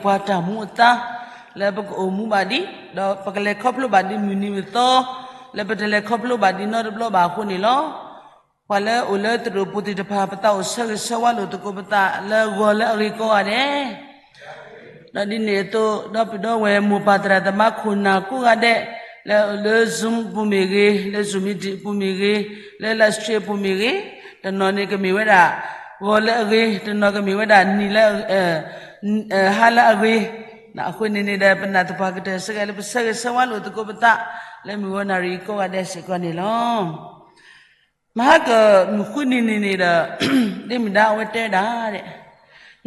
ပှၤတၢ်မူအသါ လၢပကအိၣ်မူဘၣ်ဒံး ဒီးပကလဲၤခီဖျိဘၣ်ဒံးမုၢ်နံၤမုၢ်သီ လၢပတလဲၤခီဖျိဘၣ်ဒံးနီတဘျီဘၣ်အဃိန့ၣ်လီၤ. ပှၤလၢအိၣ်လၢသရိာ်ပူၤသ့ၣ်တဖၣ် ပသးအိၣ်ဆၢဂ့ၤဆၢဝါလိာ်သကိးပသးလၢဂီၤလၢအဂ့ၤကိးဂၤဒဲး ဒီးဒ်န့ၣ်အသိး ဒီပုၢ်ဒီဝဲၢ်မိၢ်ပၢ်သရၣ်သမါခိၣ်နၢ်ကိးဂၤဒဲး လၢလၢ Zoom အပူၤမ့ၢ်ဂ့ၤ, လၢ Zoom meeting အပူၤမ့ၢ်ဂ့ၤ, လၢ live stream အပူၤမ့ၢ်ဂ့ၤ, တနီၤန့ၣ်ကမ့ၢ်ဝဲဒၣ် ဂီၤလၢအဂ့ၤ, တနီၤကမ့ၢ်ဝဲဒၣ်နံၤလၢ ဟါလၢအဂ့ၤ, အဃိန့ၣ်န့ၣ်ဒီး ပနာ်သပှၢ်ကတၢၢ်စ့ၢ်ကီးလၢပဆၢဂ့ၤဆၢဝါလိာ်သကိးပသး လၢမုၢ်ဂီၤနၣ်ရံၣ်ကိးဂၤဒဲးစ့ၢ်ကီးန့ၣ်လီၤ. မဟါကမုၢ်ဃုနံၤန့ၣ်န့ၣ်ဒီး ဒ့မုၢ်ဒါအဝဲတဲဝဲဒၣ်,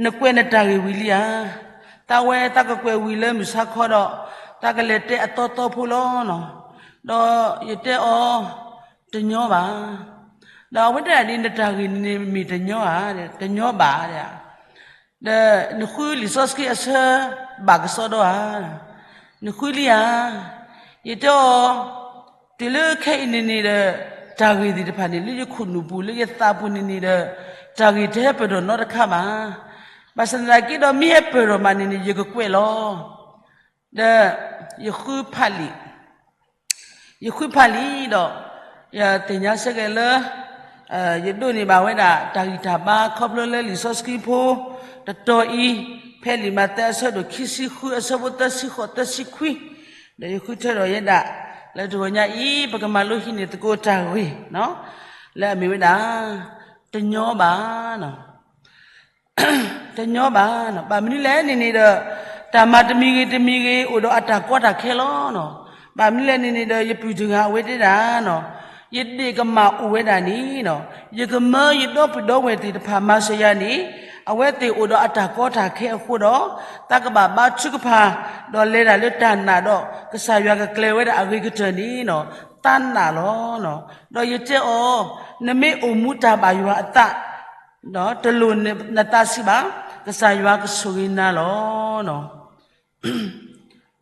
နကွဲးနတၢ်ဂ့ၢ်ဝံၤလံဧါ, တၢ်ဝဲတၢ်ကကွဲးဝံၤလၢမုၢ်ဆါခီဒီး တၢ်ကလဲၤတဲအသီသီဖိလီၤနီၤ, ဒီးယတဲအီၤ, တညီဘၣ်, ဒီးအဝဲတဲဒၣ်ဒ်နတၢ်ဂ့ၢ်န့ၣ်န့ၣ်မ့ၢ်တညီဧါ, တညီဘၣ်ဒၣ် ဒီးနဃုလံာ်စီဆှံအဆၢဘၣ်ကစီဒီဧါ, နဃုလံဧါ, ယတဲအီၤ, တုၤလၢခဲအံၤန့ၣ်န့ၣ်ဒီး တၢ်ဂ့ၢ်သ့ၣ်တဖၣ်န့ၣ် လၢယခိၣ်နူာ်ပူၤ လၢယသးပူၤန့ၣ်န့ၣ်ဒီး တၢ်ဂ့ၢ်တဟဲပၢၢ်ထီၣ်နီတခါဘၣ်, ဘၣ်ဆၣ်သနာ်က့ဒီးမ့ၢ်ဟဲပၢၢ်ထီၣ်မးန့ၣ်န့ၣ် ယကကွဲးလီၤ, ဒီးယဃုဖးလံာ် ယဃုဖးလံာ်ဒီး ယသ့ၣ်ညါစ့ၢ်ကီးလၢ ယဒိးန့ၢ်ဘၣ်ဝဲဒၣ်တၢ်ဂံၢ်တၢ်ဘါခီဖျိလၢလံာ်စီဆှံဖိ တတီၤအံၤ, ဖဲလံာ်မးသဲအဆၢဒိၣ်ခံဆံဃုအဆၢဖိသၢဆံဃိးသၢဆံခွံ, ဒီးယဃုထၢထီၣ်ဝဲဒၣ် လၢတဂီၤညါအံၤ ပကမၤလိဟံးန့ၢ်သကိးတၢ်ဂ့ၢ် လၢအမ့ၢ်ဝဲဒၣ် တညီဘၣ် တညီဘၣ်, ဘၣ်မနုၤလဲၣ်န့ၣ်န့ၣ်ဒီး တၢ်မၤတမံၤဂ့ၤတမံၤဂ့ၤ အိၣ်ဒီးအတၢ်ကီတၢ်ခဲလီၤ. ဘၣ်မနုၤလဲၣ်န့ၣ်န့ၣ်ဒီး ယပုၢ်တဂၤအဝဲတဲဒၣ်, ယဒ့ၣ်ကမၢ်အိၣ်ဝဲဒၣ်န့ၣ်, ယကမၢယဒီပုၢ်ဒီဝဲၢ်သ့ၣ်တဖၣ်မၤစၢၤယၤန့ၣ်, အဝဲသ့ၣ်အိၣ်ဒီးအတၢ်ကီတၢ်ခဲအဃိဒီး တၢ်ကဘၣ်ဘါထုကဖၣ် ဒီးလဲၤတၢ်လၢတၢ်နာ်ဒီး ကစၢ်ယွၤကကျဲၤဝဲဒၣ်အဂ့ၤကတၢၢ်န့ၣ် တၢ်နာ်လီၤ. ဒီးယတဲအီၤ, နမ့ၢ်အိၣ်မူတၢ်ဘၣ်ယွၤအသး, တလိၣ်နသးဆံးဘၣ်, ကစၢ်ယွၤကဆိၣ်ဂ့ၤနၤလီၤ.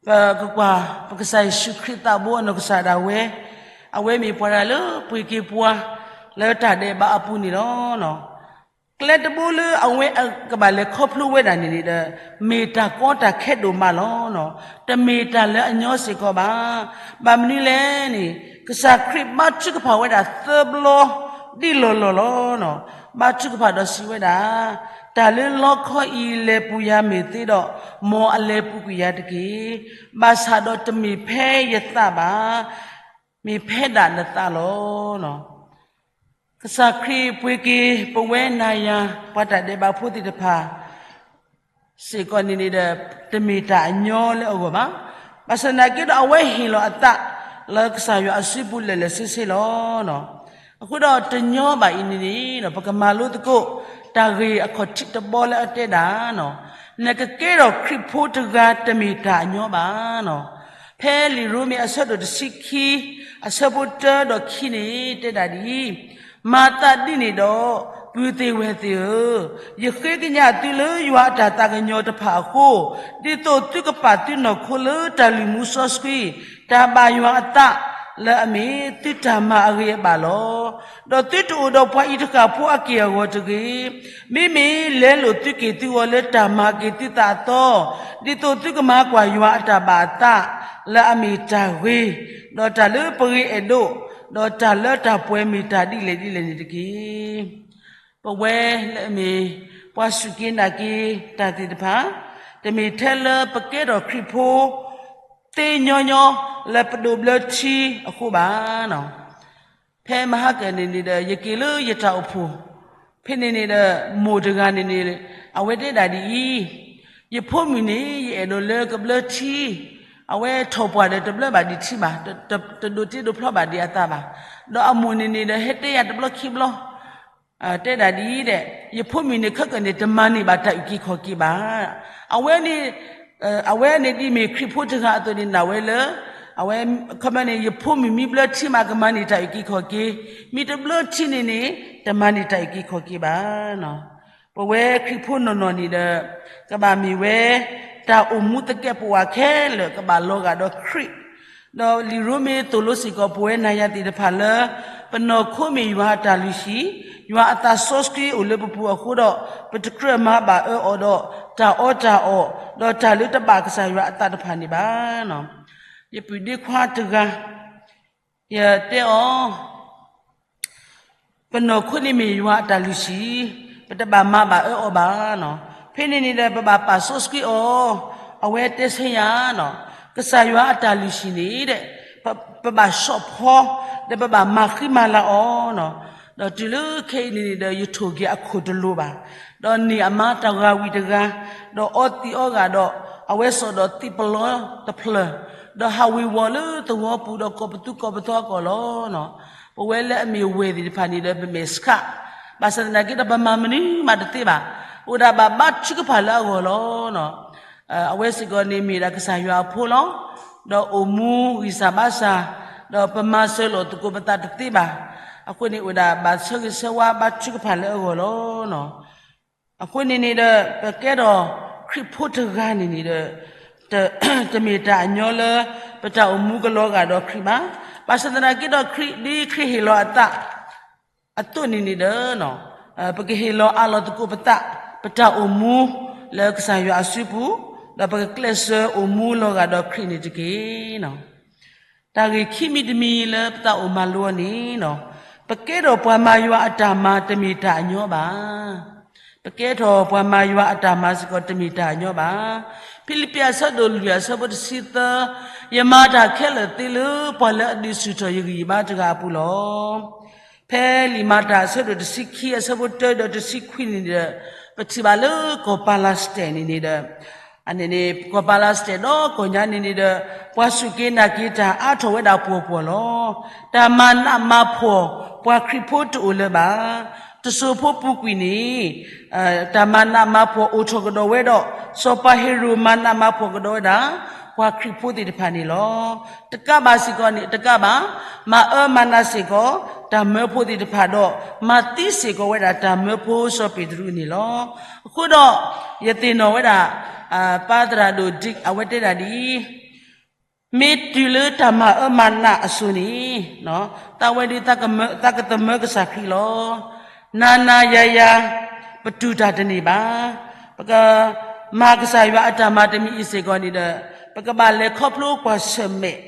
ပကကွၢ် ပကစၢ်ယ့ၣ်ၡူးခရံာ်သးဘိအနီၢ်ကစၢ်ဒၣ်ဝဲ, အဝဲမ့ၢ်ပှၤတဂၤလၢပှ့ၤက့ၤပှၤ လၢတၢ်ဒဲးဘးအပူၤန့ၣ်လီၤ. ကျဲတဘိလၢအဝဲကဘၣ်လဲၤခီဖျိဝဲဒၣ်န့ၣ်န့ၣ်ဒီး မ့ၢ်တၢ်ကီတၢ်ခဲဒိၣ်မးလီၤ. တမ့ၢ်တၢ်လၢအညီစ့ၢ်ကီးဘၣ်. ဘၣ်မနုၤလဲၣ်န့ၣ် ကစၢ်ခရံာ်ဘါထုကဖၣ်ဝဲဒၣ်သၢဘျီ ဒ်လီၢ်လီၢ်လီၤ. ဘါထုကဖၣ်ဒီးစံးဝဲဒၣ်, တၢ်လၢလီခီအံၤလဲၤပူၤယၤမ့ၢ်သ့ဒီး, မ်အလဲၤပူၤကွံာ်ယၤတက့ၢ်. ဘၣ်ဆၣ်ဒီးတမ့ၢ်ဖဲယသးဘၣ်, မ့ၢ်ဖဲဒၣ်နသးလီၤ. ကစၢ်ခရံာ်ပှ့ၤက့ၤပဝဲနၤယၤ ပှၤတၢ်ဒဲးဘးဖိသ့ၣ်တဖၣ် စ့ၢ်ကီးန့ၣ်န့ၣ်ဒီး တမ့ၢ်တၢ်အညီလၢအဂီၢ်ဘၣ်. ဘၣ်ဆၣ်သနာ်က့ဒီး အဝဲဟ့ၣ်လီၤအသးလၢကစၢ်ယွၤအစုပူၤလၢာ်လၢာ်ဆ့ဆ့လီၤ. အဃိဒီးတညီဘၣ်အံၤန့ၣ်န့ၣ် ပကမၤလိသကိး တၢ်ဂ့ၢ်အခီၣ်ထံးတဘီလၢအတဲဒၣ်, နကကဲထီၣ်ခရံာ်ဖိတဂၤတမ့ၢ်တၢ်အညီဘၣ်. ဖဲလံာ်ရိမ့ၤအဆၢဒိၣ်တဆံခံ အဆၢဖိတၢဒီးခံန့ၣ် တဲဒၣ်ဒ်အံၤ, မၤသးဒ်န့ၣ်ဒီး ပုၢ်သ့ၣ်ဝဲၢ်သ့ၣ်ဧၢ, ယဃ့ကညးသုလၢယွၤအတၢ်သးကညီၤတဖၣ်အဃိ, ဒ်သိးသုကပာ်သုနီၢ်ခိလၢတၢ်လုၢ်မူစီဆှံ, တၢ်ဘၣ်ယွၤအသး လၢအမ့ၢ်သုတၢ်မၤအဂ့ၤအဘၣ်လီၤ. ဒီးသုတအိၣ်ဒီးပှၤအံၤတဃၣ်ဖိအက့ၢ်အဂီၤတဂ့ၤ. မ့မ့ၢ်လဲလိာ်သုက့ၢ်သုဂီၤလၢတၢ်မၤက့ၤသုသးအသီ, ဒ်သိးသုကမၤကွၢ်ယွၤအတၢ်ဘၣ်အသး လၢအမ့ၢ်တၢ်ဂ့ၤ, ဒီးတၢ်လၢပဂ့ၤအဲၣ်ဒိး, ဒီးတၢ်လၢတၢ်ပှဲၤမ့ၢ်တၢ်ဒ်လဲၣ်ဒ်လဲၣ်န့ၣ်တက့ၢ်. ပဝဲလၢအမ့ၢ် ပှၤစူၢ်က့ၤနာ်က့ၤတၢ်သ့ၣ်တဖၣ်, တမ့ၢ်ထဲလၢပကဲထီၣ်ခရံာ်ဖိ သ့ညီညီလၢပဒိးဘျၢထံအဃိဘၣ်. ဖဲမဟါကၢန့ၣ်န့ၣ်ဒီး ယက့ၤလၢယတၢ်အိၣ်ဖှိၣ်, ဖဲန့ၣ်န့ၣ်ဒီး မိၢ်တဂၤန့ၣ်န့ၣ် အဝဲတဲဒၣ်ဒ်အံၤ, ယဖိမုၣ်န့ၣ် ယအဲၣ်ဒိးလၢကဘျၢထံ, အဝဲထီၣ်ပှၢ်ဒီးတဘျၢဘၣ်ဒံးထံဘၣ်, တဒိးတ့ဒိးဖျီဘၣ်ဒံးအသးဘၣ်. ဒီးအမိၢ်န့ၣ်န့ၣ်ဒီး ဟဲတဲယၤတဘျီခံဘျီ တဲဒၣ်ဒ်အံၤ, ယဖိမုၣ်န့ၣ်ခဲကနံၣ်န့ၣ် တမၤန့ၢ်ဘၣ်တၢ်အုၣ်က့ၤခီၣ်က့ၤဘၣ်. အဝဲန့ၣ်, အဝဲန့ၣ်ဒ်မ့ၢ်ခရံာ်ဖိတဂၤအသိးန့ၣ် နာ်ဝဲလၢ အဝဲ, ခီမန့ၣ် ယဖိမုၣ်မ့ၢ်ဘျၢထံမး ကမၤန့ၢ်တၢ်အုၣ်က့ၤခီၣ်က့ၤ, မ့ၢ်တဘျၢထံန့ၣ်န့ၣ် တမၤန့ၢ်တၢ်အုၣ်က့ၤခီၣ်က့ၤဘၣ်. ပဝဲခရံာ်ဖိနီၢ်နီၢ်န့ၣ်ဒီး ကဘၣ်မ့ၢ်ဝဲ တၢ်အိၣ်မူသကဲးပဝးခဲလၢာ် ကဘၣ်လီၤဂာ်ဒီးခရံာ် ဒီးလံာ်ရိမ့ၤသိၣ်လိစ့ၢ်ကီးပဝဲနၤယၤသ့ၣ်တဖၣ်လၢ ပနီၢ်ခိမ့ၢ်ယွၤအတၢ်လုၢ်ဟံၣ်, ယွၤအသးစီဆှံအိၣ်လၢပပူၤအဃိဒီး, ပတကြၢးမၤဘၣ်အၢအီၤဒီးတၢ်အီတၢ်အီ, ဒီးတၢ်လၢတဘၣ်ကစၢ်ယွၤအသးတဖၣ်န့ၣ်ဘၣ်. ယပုၢ်ဒ့ခွါတဂၤ, ယတဲအီၤ ပနီၢ်ခိန့ၣ်မ့ၢ်ယွၤအတၢ်လုၢ်ဟံၣ်, ပတဘၣ်မၤဘၣ်အၢအီၤဘၣ်. ဖဲန့ၣ်န့ၣ်ဒီး ပဘၣ်ပာ်စီဆှံအီၤ, အဝဲတဲဆၢယၤ, ကစၢ်ယွၤအတၢ်လုၢ်ဟံၣ်န့ၣ် ပဘၣ်ဆီၣ်ဖီ, ဒီးပဘၣ်မၤဃံမၤလၤအီၤ, ဒီးတုၤလၢခဲအံၤန့ၣ်န့ၣ်ဒီး ယထိၣ်က့ၤအခိၣ်တလိၤဘၣ်. ဒီးန့ၢ်အမါတဂၤဝံၤတဂၤ, ဒီးအီသံးအီဂာ်ဒီး, အဝဲစိာ်ဒီးသံးပလီတဖျၢၣ်, ဒီးဟးဝ့ၤဝီၤလၢသဝီပူၤဒီးကိးပသူကိးပသီအကီၢ်လီၤ. ပဝဲလၢအမ့ၢ်ဝဲၢ်သ့ၣ်တဖၣ်န့ၣ်ဒီး ပမဲာ်ဆှး, ဘၣ်ဆၣ်သနာ်က့ဒီး ပမၤမနုၤမးတသ့ဘၣ်. အိၣ်ဒၣ်ဘၣ်ဘါထုကဖၣ်လၢအဂီၢ်လီၤ. အဝဲစ့ၢ်ကီးန့ၣ်မ့ၢ်ဒၣ်ကစၢ်ယွၤအဖိလီၤ. ဒီးအိၣ်မူဂံၢ်စၢ်ဘါစၢ်, ဒီးပမၤစၢၤလိာ်သကိးပသးတသ့ဘၣ်. အဃိန့ၣ်အိၣ်ဒၣ်ဘၣ်ဆၢဂ့ၤဆၢဝါဘါထုကဖၣ်လၢအဂီၢ်လီၤ. အဃိန့ၣ်န့ၣ်ဒီး ပကဲထီၣ်ခရံာ်ဖိတဂၤန့ၣ်န့ၣ်ဒီး တမ့ၢ်တၢ်အညီလၢ ပတၢ်အိၣ်မူကလီၤဂာ်ဒီးခရံာ်ဘၣ်. ဘၣ်ဆၣ်သနာ်က့ဒီး ခရံာ်ဒ်ခရံာ်ဟ့ၣ်လီၤအသး အသိးန့ၣ်န့ၣ်ဒီး ပကဟ့ၣ်လီၤအးလီၤသကိးပသး, ပတၢ်အိၣ်မူလၢကစၢ်ယွၤအစုပူၤ, ဒီးပကကျဲးစၢးအိၣ်မူလီၤဂာ်ဒီးခရံာ်န့ၣ်တက့ၢ်. တၢ်ဂ့ၢ်ခံမံၤတမံၤလၢပသးအိၣ်မၤလိအီၤန့ၣ်, ပကဲထီၣ်ပှၤမၤယွၤအတၢ်မၤတမ့ၢ်တၢ်အညီဘၣ်. ပကဲထီၣ်ပှၤမၤယွၤအတၢ်မၤစ့ၢ်ကီးတမ့ၢ်တၢ်အညီဘၣ်. ဖံလံးပံးအဆၢဒိၣ်လွံၢ်အဆၢဖိတဆံသၢ, ယမၤတၢ်ခဲလၢာ်သ့လၢပှၤလၢအဒုးဆူၣ်ထီၣ်ယဂံၢ်ယဘါတဂၤအပူၤလီၤ. ဖဲလံာ်မၤတၢ်အဆၢဒိၣ်တဆံခံအဆၢဖိတၢဒီးတဆံခွံန့ၣ်ဒီး, ပထံၣ်ဘၣ်လၢကီၢ်ပၤလးစတဲၣ်န့ၣ်န့ၣ်ဒီး, အန့ၣ်န့ၣ် ကီၢ်ပၤလးစတဲၣ်ဒီးကီၢ်ညါန့ၣ်န့ၣ်ဒီး, ပှၤစူၢ်က့ၤနာ်က့ၤတၢ်အါထီၣ်ဝဲဒၣ်ပှီၢ်ပှီၢ်လီၤ. တၢ်မၤနးမၤဖှီၣ်ပှၤခရံာ်ဖိတအိၣ်လၢၤဘၣ်. တစိၤဖိပူၤကွံာ်န့ၣ် တၢ်မၤနးမၤဖှီၣ်အိၣ်ထီၣ်ကဒီးဝဲဒီး, စီၤပၤဟ့ၤရိာ်မၤနးမၤဖှီၣ်ကဒီးဝဲဒၣ် ပှၤခရံာ်ဖိသ့ၣ်တဖၣ်န့ၣ်လီၤ. တကးဘၣ်စ့ၢ်ကီးန့ၣ် တကးဘၣ်, မၤအၢမၤနးစ့ၢ်ကီး တၢ်မၢဖိသ့ၣ်တဖၣ်ဒီး, မၤသံစ့ၢ်ကီးဝဲဒၣ်တၢ်မၢဖိစီၤပ့းတရူးန့ၣ်လီၤ. အဃိဒီး ယသ့ၣ်နီၣ်ဝဲဒၣ် ပၢ်သရၣ်ဒိၣ်ဒံး အဝဲတဲဒၣ်ဒ်အံၤ, မ့ၢ်တုၤလၢတၢ်မၤအၢမၤနးအစိၤန့ၣ်, သးဝဲဒၣ် သးကသမၢကစၢ်ခရံာ်လီၤ. နၤနၤယၤယၤ ပတူၢ်တၢ်တန့ၢ်ဘၣ်. ပကမၤကစၢ်ယွၤအတၢ်မၤတမံၤအံၤစ့ၢ်ကီးန့ၣ်ဒီး, ပကဘၣ်လဲၤခီဖျိကွၢ်ဆၢၣ်မဲာ်,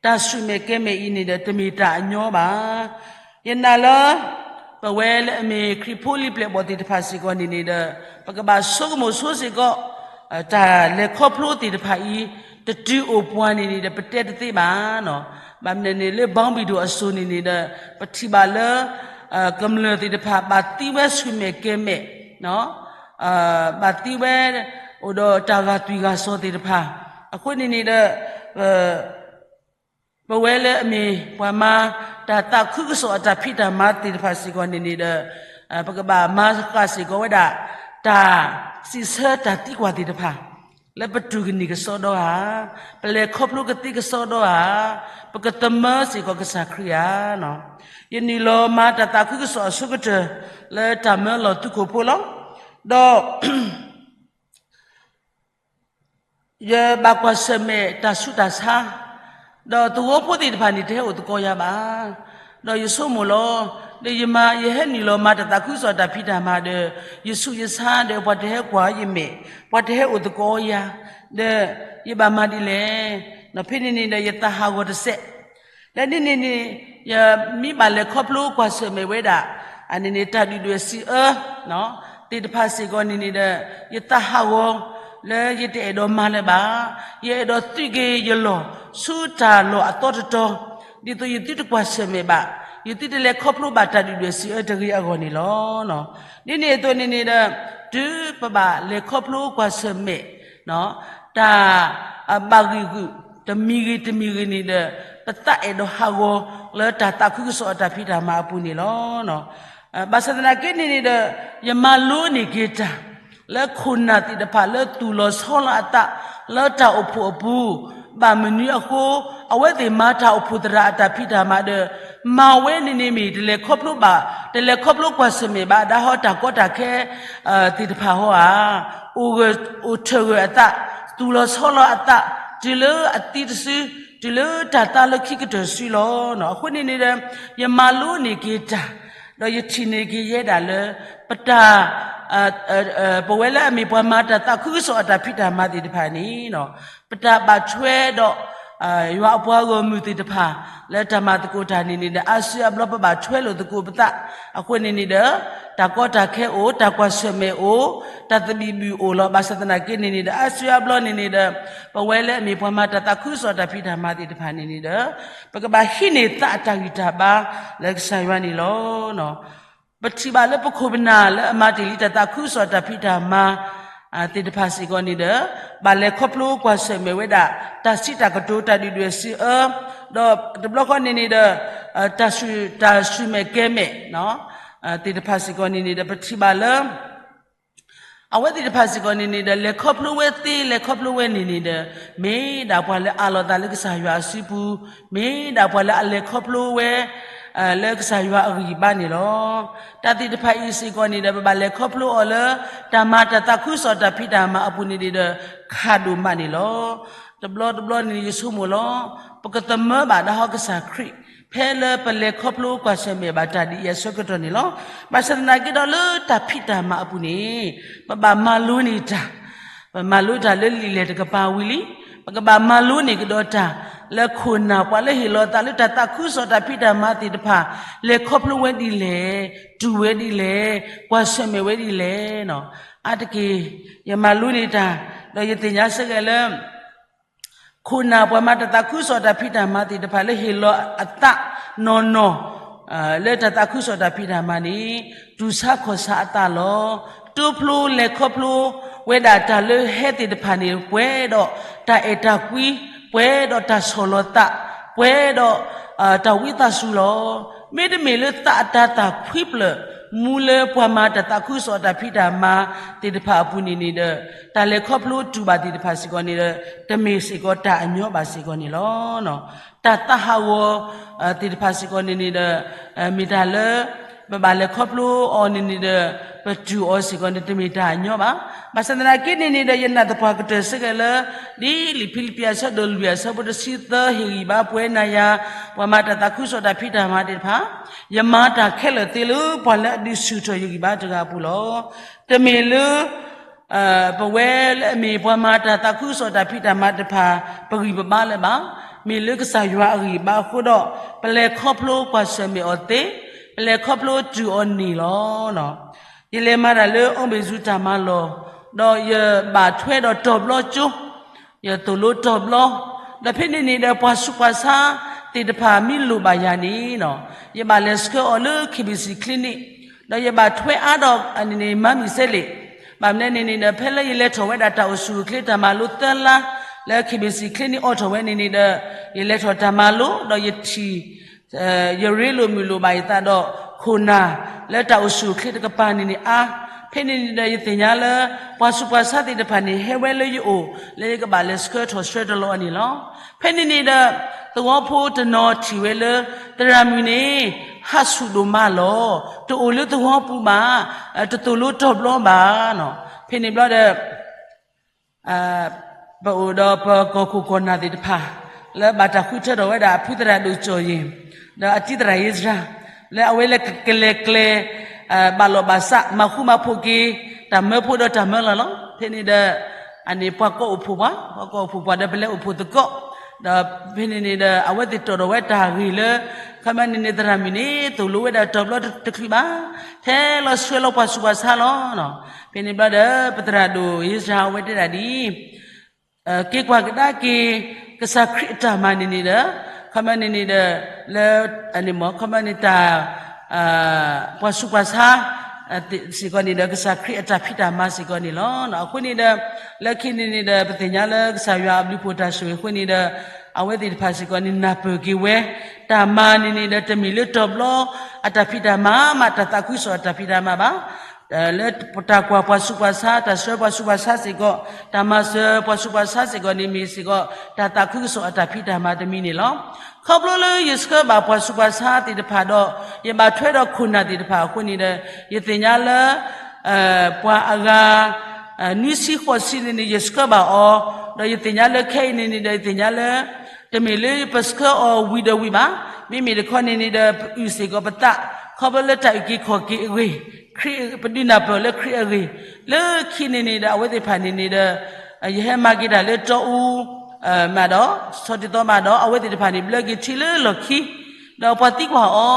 တၢ်ဆူၣ်မဲာ်ကဲမဲာ်အံၤန့ၣ်ဒီး တမ့ၢ်တၢ်အညီဘၣ်. ယနာ်လၢ ပဝဲလၢအမ့ၢ်ခရံာ်ဖိလံၤပျဲၢ်ဘီၣ်သ့ၣ်တဖၣ်စ့ၢ်ကီးန့ၣ်န့ၣ်ဒီး, ပကဘၣ်ဆိကမိၣ်ဆိစ့ၢ်ကီး, တၢ်လဲၤခီဖျိသ့ၣ်တဖၣ်အံၤ တတုၤအိၣ်ပှၤန့ၣ်န့ၣ်ဒီး ပတဲတသ့ဘၣ်. ဘၣ်မနုၤန့ၣ် လၢဘီဘံၣ်ဒိၣ်အစိၤန့ၣ်န့ၣ်ဒီး ပထံၣ်ဘၣ်လၢ ကမျၢၢ်သ့ၣ်တဖၣ် ဘၣ်သံဝဲဆူၣ်မဲာ်ကဲမဲာ်, ဘၣ်သံဝဲ အိၣ်ဒီးတၢ်ဂာ်သွံၣ်ဂာ်စီၤသ့ၣ်တဖၣ်, အဃိန့ၣ်န့ၣ်ဒီး ပဝဲလၢအမ့ၢ်ပှၤမၤ တၢ်သးခုကစီၣ်အတၢ်ဖံးတၢ်မၤသ့ၣ်တဖၣ်စ့ၢ်ကီးန့ၣ်န့ၣ်ဒီး, ပကဘၣ်မၤဃာ်စ့ၢ်ကီးဝဲဒၣ် တၢ်စံးဆၢတၢ်သံကွၢ်သ့ၣ်တဖၣ်, လၢပတူၢ်ကန့ၢ်ကစီဒီဧါ, ပလဲၤခီဖျိကသ့ကစီဒီဧါ, ပကသမၢစ့ၢ်ကီးကစၢ်ခရံာ်ဧါ. ယနုာ်လီၤမၤတၢ်သးခုကစီၣ်အဆိကတၢၢ် လၢတၢ်မၢလီၤသုးခိၣ်ဖိလီၤ. ဒီး ယဘၣ်ကွၢ်ဆၢၣ်မဲာ်တၢ်ဆူးတၢ်ဆါ, ဒီးသဝီဖိသ့ၣ်တဖၣ်န့ၣ် တဟဲအိၣ်သကိးယၤဘၣ်. ဒီးယဆိကမိၣ်လီၤ, ဒီးယမၤ ယဟဲနုာ်လီၤမၤတၢ်သးခုကစီၣ်တၢ်ဖံးတၢ်မၤဒီး ယဆူးယဆါဒီး ပှၤတဟဲကွၢ်ယမဲာ်, ပှၤတဟဲအိၣ်သကိးယၤ, ဒီးယဘၣ်မၤဒ်လဲၣ်. ဖဲန့ၣ်န့ၣ်ဒီး ယသးဟးဂီၤတစဲး လၢဒ်န့ၣ်န့ၣ် ယမ့ၢ်ဘၣ်လဲၤခီဖျိကွၢ်ဆၢၣ်မဲာ်ဝဲဒၣ် အန့ၣ်န့ၣ် တၢ်ဒုၣ်ဒွဲၣ်စံးအၢ သ့ၣ်တဖၣ်စ့ၢ်ကီးန့ၣ်န့ၣ်ဒီး ယသးဟးဂီၤ လၢယတအဲၣ်ဒိးမၤလၢၤဘၣ်. ယအဲၣ်ဒိးသုးက့ၤယလီၢ် ဆူတၢ်လီၢ်အသီတတီၤ, ဒ်သိးယသုတကွၢ်ဆၢၣ်မဲာ်ဘၣ်, ယသုတလဲၤခီဖျိဘၣ်တၢ်ဒုၣ်ဒွဲၣ်စံးအၢတဂ့ၤအဂီၢ်န့ၣ်လီၤ. ဒ်န့ၣ်အသိးန့ၣ်န့ၣ်ဒီး တုၤပဘၣ်လဲၤခီဖျိကွၢ်ဆၢၣ်မဲာ် တၢ်ဘၣ်ဂံာ်ဂူာ် တမံၤဂ့ၤတမံၤဂ့ၤန့ၣ်ဒီး ပသးအဲၣ်ဒိးဟးဂီၤလၢတၢ်သးခုကစီၣ်အတၢ်ဖံးတၢ်မၤအပူၤန့ၣ်လီၤ. ဘၣ်ဆၣ်သနာ်က့န့ၣ်န့ၣ်ဒီး ယမၤလိန့ၢ်က့ၤတၢ် လၢခိၣ်နၢ်သ့ၣ်တဖၣ်လၢသူၣ်လီၤဆီလီၤအသး လၢတၢ်အိၣ်ဖှိၣ်အပူၤ, ဘၣ်မနုၤအဃိ အဝဲသ့ၣ်မၤတၢ်အိၣ်ဖှိၣ်သရၣ်အတၢ်ဖံးတၢ်မၤဒီး မၤဝဲန့ၣ်န့ၣ်မ့ၢ် တလဲၤခီဖျိဘၣ်, တလဲၤခီဖျိကွၢ်ဆၢၣ်မဲာ်ဘၣ်ဒၣ်ဟီတၢ်ကီတၢ်ခဲ သ့ၣ်တဖၣ်ဟီဧါ. အိၣ်ဂၢၢ်အိၣ်ထၢၣ်ဂၢၢ်အသး, သူၣ်လီၤဆီလီၤအသး, တုၤလၢအသံတစု တုၤလၢတၢ်သါလၢခံကတၢၢ်စုလီၤ. အဃိန့ၣ်န့ၣ်ဒီး ယမၤလိန့ၢ်က့ၤတၢ်, ဒီးယထံၣ်န့ၢ်က့ၤယဲဒၣ်လၢ ပတၢ် ပဝဲလၢအမ့ၢ်ပှၤမၤတၢ်သးခုကစီၣ်အတၢ်ဖံးတၢ်မၤသ့ၣ်တဖၣ်န့ၣ် ပတၢ်ဘၣ်ထွဲဒီး ယွၤအပှၤဂီၢ်မုၢ်သ့ၣ်တဖၣ် လၢတၢ်မၤသကိးတၢ်န့ၣ်န့ၣ်ဒီး အါစုအါဘျီပဘၣ်ထွဲလိာ်သကိးပသး. အဃိန့ၣ်န့ၣ်ဒီး တၢ်ကီတၢ်ခဲအိၣ်, တၢ်ကွၢ်ဆၢၣ်မဲာ်အိၣ်, တၢ်သဘံၣ်ဘုၣ်အိၣ်လီၤ. ဘၣ်ဆၣ်သနာ်က့န့ၣ်န့ၣ်ဒီး အါစုအါဘျီန့ၣ်န့ၣ်ဒီး ပဝဲလၢအမ့ၢ်ပှၤမၤတၢ်သးခုကစီၣ်တၢ်ဖံးတၢ်မၤသ့ၣ်တဖၣ်န့ၣ်န့ၣ်ဒီး ပကဘၣ်ဟံးန့ၢ်သးအတၢ်ဂံၢ်တၢ်ဘါလၢကစၢ်ယွၤန့ၣ်လီၤ. ပထံၣ်ဘၣ်လၢပခိၣ်ပနၢ်လၢအမၤတ့ၢ်လံတၢ်သးခုကစီၣ်တၢ်ဖံးတၢ်မၤ သ့ၣ်တဖၣ်စ့ၢ်ကီးန့ၣ်ဒီး ဘၣ်လဲၤခီဖျိကွၢ်ဆၢၣ်မဲာ်ဝဲဒၣ် တၢ်စံးတၢ်ကတိၤ တၢ်ဒုၣ်ဒွဲၣ်စံးအၢ, ဒီးတဘျီဃီန့ၣ်န့ၣ်ဒီး တၢ်စူၢ် တၢ်စူၢ်မဲာ်ကဲၤမဲာ် သ့ၣ်တဖၣ်စ့ၢ်ကီးန့ၣ်န့ၣ်ဒီး ပထံၣ်ဘၣ်လၢ အဝဲသ့ၣ်တဖၣ်စ့ၢ်ကီးန့ၣ်န့ၣ်ဒီး လဲၤခီဖျိဝဲသ့ လဲၤခီဖျိဝဲန့ၣ်န့ၣ်ဒီး မ့ၢ်ဒၣ်ပှၤလၢအးလီၤသးလၢကစၢ်ယွၤအစုပူၤ, မ့ၢ်ဒၣ်ပှၤလၢအလဲၤခီဖျိဝဲ လၢကစၢ်ယွၤအဂံၢ်အဘါန့ၣ်လီၤ. တၢ်သ့ၣ်တဖၣ်အံၤစ့ၢ်ကီးန့ၣ်ဒီး ပဘၣ်လဲၤခီဖျိအီၤလၢ တၢ်မၤတၢ်သးခုကစီၣ်တၢ်ဖံးတၢ်မၤအပူၤန့ၣ်န့ၣ်ဒီး ခးဒိၣ်မးန့ၣ်လီၤ. တဘျီတဘျီန့ၣ် ယဆိကမိၣ်လီၤ, ပကသမၢဘၣ်ဒၣ်ဟီကစၢ်ခရံာ် ဖဲလၢပလဲၤခီဖျိကွၢ်ဆၢၣ်မဲာ်ဘၣ်တၢ်ဒ်အံၤအဆၢကတီၢ်န့ၣ်လီၤ. ဘၣ်ဆၣ်သနာ်က့ဒီးလၢတၢ်ဖံးတၢ်မၤအပူၤန့ၣ် ပဘၣ်မၤလိန့ၢ်တၢ် ပမၤလိတၢ်လၢလံာ်လဲၢ်တကပၤဝံၤလံ, ပကဘၣ်မၤလိန့ၢ်ကဒီးတၢ် လၢခိၣ်နၢ်ပှၤလၢဟ့ၣ်လီၤသးလၢတၢ်သးခုကစီၣ်တၢ်ဖံးတၢ်မၤသ့ၣ်တဖၣ် လဲၤခီဖျိဝဲဒ်လဲၣ်, တူၢ်ဝဲဒ်လဲၣ်, ကွၢ်ဆၢၣ်မဲာ်ဝဲဒ်လဲၣ်. အါတက့ၢ် ယမၤလိန့ၢ်တၢ် ဒီးယသ့ၣ်ညါစ့ၢ်ကီးလၢ ခိၣ်နၢ်ပှၤမၤတၢ်သးခုကစီၣ်တၢ်ဖံးတၢ်မၤသ့ၣ်တဖၣ်လၢဟ့ၣ်လီၤအသးနီၢ်နီၢ် လၢတၢ်သးခုကစီၣ်တၢ်ဖံးတၢ်မၤန့ၣ် တူၢ်ဆါခီၣ်ဆါအသးလီၤ. တိဖျိလဲၤခီဖျိဝဲဒၣ်တၢ်လၢဟဲသ့ၣ်တဖၣ်န့ၣ် ပှဲၤဒီးတၢ်အဲၣ်တၢ်ကွံ, ပှဲၤဒီးတၢ်ဆီၣ်လီၤသး, ပှဲၤဒီး တၢ်ဝံသးစူၤလီၤ. မ့တမ့ၢ်လၢသးအတၤသၣ်ခွံဖျၢၣ် မူလၢပှၤမၤတၢ်သးခုကစီၣ်အတၢ်ဖံးတၢ်မၤသ့ၣ်တဖၣ်အပူၤန့ၣ်န့ၣ်ဒီး တၢ်လဲၤခီဖျိတူၢ်ဘၣ်သ့ၣ်တဖၣ်စ့ၢ်ကီးန့ၣ်ဒီး တမ့ၢ်စ့ၢ်ကီးတၢ်အညီဘၣ်စ့ၢ်ကီးန့ၣ်လီၤ. တၢ်သးဟးဂီၤသ့ၣ်တဖၣ်စ့ၢ်ကီးန့ၣ်န့ၣ်ဒီး မ့ၢ်တၢ်လၢ ပဘၣ်လဲၤခီဖျိအီၤန့ၣ်န့ၣ်ဒီး ပတူၢ်အီၤစ့ၢ်ကီးန့ၣ် တမ့ၢ်တၢ်အညီဘၣ်. ဘၣ်ဆၣ်သနာ်က့န့ၣ်န့ၣ်ဒီး ယနာ်သပှၢ်ကတၢၢ်စ့ၢ်ကီးလၢ ဒ်လံာ်ဖံလံးပံၤအဆၢဒိၣ်လွံၢ် အဆၢဖိတဆံသၢ ဟ့ၣ်ဂံၢ်ဘါပှၤနၤယၤ ပှၤမၤတၢ်သးခုကစီၣ်တၢ်ဖံးတၢ်မၤသ့ၣ်တဖၣ်, ယမၤတၢ်ခဲလၢာ်သ့လၢပှၤလၢအဒုးဆူၣ်ထီၣ်ယဂံၢ်ဘါတဂၤအပူၤလီၤ. တမ့ၢ်လၢ ပဝဲလၢအမ့ၢ်ပှၤမၤတၢ်သးခုကစီၣ်တၢ်ဖံးတၢ်မၤတဖၣ် ပဂံၢ်ပဘါလၢၤဘၣ်. မ့ၢ်လၢကစၢ်ယွၤအဂံၢ်ဘါအဃိဒီး ပလဲၤခီဖျိကွၢ်ဆၢၣ်မဲာ်အီၤသ့, ပလဲၤခီဖျိတုၤအီၤန့ၣ်လီၤ. ယလဲၤမၤတၢ်လၢအီဘ့ၣ်စူးတၢ်မၤလီၢ်, ဒီးယဘၣ်ထွဲဒီးတီၤဘျီကၠိ, ယသိၣ်လိတီၤဘျီ, ဒီးဖဲန့ၣ်န့ၣ်ဒီးပှၤဆူးပှၤဆါသ့ၣ်တဖၣ်မ့ၢ်လိၣ်ဘၣ်ယၤန့ၣ်, ယဘၣ်လဲၤဆှၢအီၤလၢ KBC clinic ဒီးယဘၣ်ထွဲအါဒီးန့ၣ်န့ၣ် မၤမံၤစဲလ့ၣ်, ဘၣ်မနုၤန့ၣ်န့ၣ်ဒီး ဖဲလၢယလဲၤထီၣ်ဝဲဒၣ်တၢ်အိၣ်ဆူၣ်အိၣ်ချ့တၢ်မၤလိသၢလါ လၢ KBC clinic အိးထီၣ်ဝဲန့ၣ်န့ၣ်ဒီး ယလဲၤထီၣ်တၢ်မၤလိ ဒီးယထံၣ် ယရ့လိာ်မုာ်လိာ်ဘၣ်ယသးဒီး ခိၣ်နၢ်လၢတၢ်အိၣ်ဆူၣ်အိၣ်ချ့တကပၤန့ၣ်န့ၣ်အါ, ဖဲန့ၣ်န့ၣ်ဒီးယသ့ၣ်ညါလၢ ပှၤဆူးပှၤဆါသ့ၣ်တဖၣ်န့ၣ် ဟဲဝဲလၢယအိၣ် လၢယကဘၣ်လဲၤဆှၢထီၣ်ဆှၢတလီၤအီၤန့ၣ်လီၤ. ဖဲန့ၣ်န့ၣ်ဒီး သဝီဖိတနီၤထံၣ်ဝဲလၢ သရၣ်မုၣ်န့ၣ် ဟးဆူၣ်ဒိၣ်မးလီၤ. တအိၣ်လၢသဝီပူၤဘၣ်, တသိၣ်လိတီၤဘျီဘၣ်. ဖဲန့ၣ်ဘျီဒီး ပအိၣ်ဒီးပကီၢ်ခိၣ်ကီၢ်နၢ်သ့ၣ်တဖၣ် လၢဘၣ်တၢ်ဃုထၢထီၣ်ဝဲဒၣ်အဖုသရၣ်ဒိၣ်ကၠီၣ်ယ့ၣ် ဒီးအတံၤသရၣ်အ့စြၤ လၢအဝဲလၢကလဲၤကျဲ ဘၣ်လီၢ်ဘၣ်စး မၤဃူမၤဖိးက့ၤ တၢ်မၢဖိဒီးတၢ်မၢလီၤလီၤ. ဖဲန့ၣ်ဒီး အန့ၣ်ပှၤကိးအိၣ်ဖှိၣ်ပှၤ, ပှၤကိးအိၣ်ဖှိၣ်ပှၤဒီးပလဲၤအိၣ်ဖှိၣ်သကိး, ဒီးဖဲန့ၣ်န့ၣ်ဒီး အဝဲသ့ၣ်တီၣ်ထီၣ်ဝဲတၢ်ဂ့ၢ်လၢ ခီမ့ၢ်န့ၣ်န့ၣ် သရၣ်မုၣ်န့ၣ် သိၣ်လိဝဲဒၣ်တီၤဘျီတချုးဘၣ်, ထဲလီၤဆှၢလီၤပှၤဆူးပှၤဆါလီၤ. ဖဲန့ၣ်ဘျီဒီး ပသရၣ်ဒိၣ်အ့စြၤအဝဲတဲဒၣ်ဒ်အံၤ က့ၤကွၢ်ကဒါက့ၤ ကစၢ်ခရံာ်အတၢ်မၤန့ၣ်န့ၣ်ဒီး ခီမ့ၢ်န့ၣ်န့ၣ်ဒီး လၢ အန့ၣ်မ့ၢ် ခီမ့ၢ်န့ၣ်တၢ် ပှၤဆူးပှၤဆါ စ့ၢ်ကီးန့ၣ်ဒီး ကစၢ်ခရံာ်အတၢ်ဖံးတၢ်မၤစ့ၢ်ကီးန့ၣ်လီၤ. အဃိန့ၣ်ဒီး လၢခံန့ၣ်န့ၣ်ဒီး ပသ့ၣ်ညါလၢကစၢ်ယွၤအဘျုးဖှိၣ်တၢ်ဆိၣ်ဂ့ၤအဃိန့ၣ်ဒီး အဝဲသ့ၣ်တဖၣ်စ့ၢ်ကီးန့ၣ် နၢ်ပၢၢ်က့ၤဝဲ တၢ်မၤန့ၣ်န့ၣ်ဒီး တမ့ၢ်လၢတီၤဘျီအတၢ်ဖံးတၢ်မၤမး တၢ်သးခုကစီၣ်အတၢ်ဖံးတၢ်မၤဘၣ် လၢတၢ်ကွၢ်ပှၤဆူးပှၤဆါ တၢ်ဆှၢပှၤဆူးပှၤဆါစ့ၢ်ကီး တၢ်မၤစၢၤပှၤဆူးပှၤဆါစ့ၢ်ကီးန့ၣ်မ့ၢ်စ့ၢ်ကီး တၢ်သးခုကစီၣ်အတၢ်ဖံးတၢ်မၤတမံၤန့ၣ်လီၤ. ခီဖျိလၢယဆှၢဘၣ်ပှၤဆူးပှၤဆါသ့ၣ်တဖၣ်ဒီး ယဘၣ်ထွဲဒီးခိၣ်နၢ်သ့ၣ်တဖၣ်အဃိန့ၣ်ဒီး ယသ့ၣ်ညါလၢ ပှၤအဂၤ နွံဆံဃိးဆံန့ၣ်န့ၣ် ယဆှၢဘၣ်အီၤ, ဒီးယသ့ၣ်ညါလၢခဲအံၤန့ၣ်န့ၣ်ဒီး ယသ့ၣ်ညါလၢ တမ့ၢ်လၢပဆှၢအီၤဝံၤဒီးဝံၤဘၣ်, မ့မ့ၢ်တခီန့ၣ်န့ၣ်ဒီး ပအုၣ်စ့ၢ်ကီးပသး ခီဖျိလၢတၢ်အုၣ်က့ၤခီၣ်က့ၤအဂ့ၢ်, ခရံာ် ပဒုးနၢ်ပၢၢ်လၢခရံာ်အဂ့ၢ်, လၢခံန့ၣ်န့ၣ်ဒီး အဝဲသ့ၣ်တဖၣ်န့ၣ်န့ၣ်ဒီး ယဟဲမၤက့ၤတၢ်လၢတီအူ မးဒီး ဆီတံၢ်သီမးဒီး အဝဲသ့ၣ်တဖၣ်န့ၣ် ဘျၢက့ၤထံလၢလီၢ်ခံ, ဒီးပှၤသံကွၢ်အီ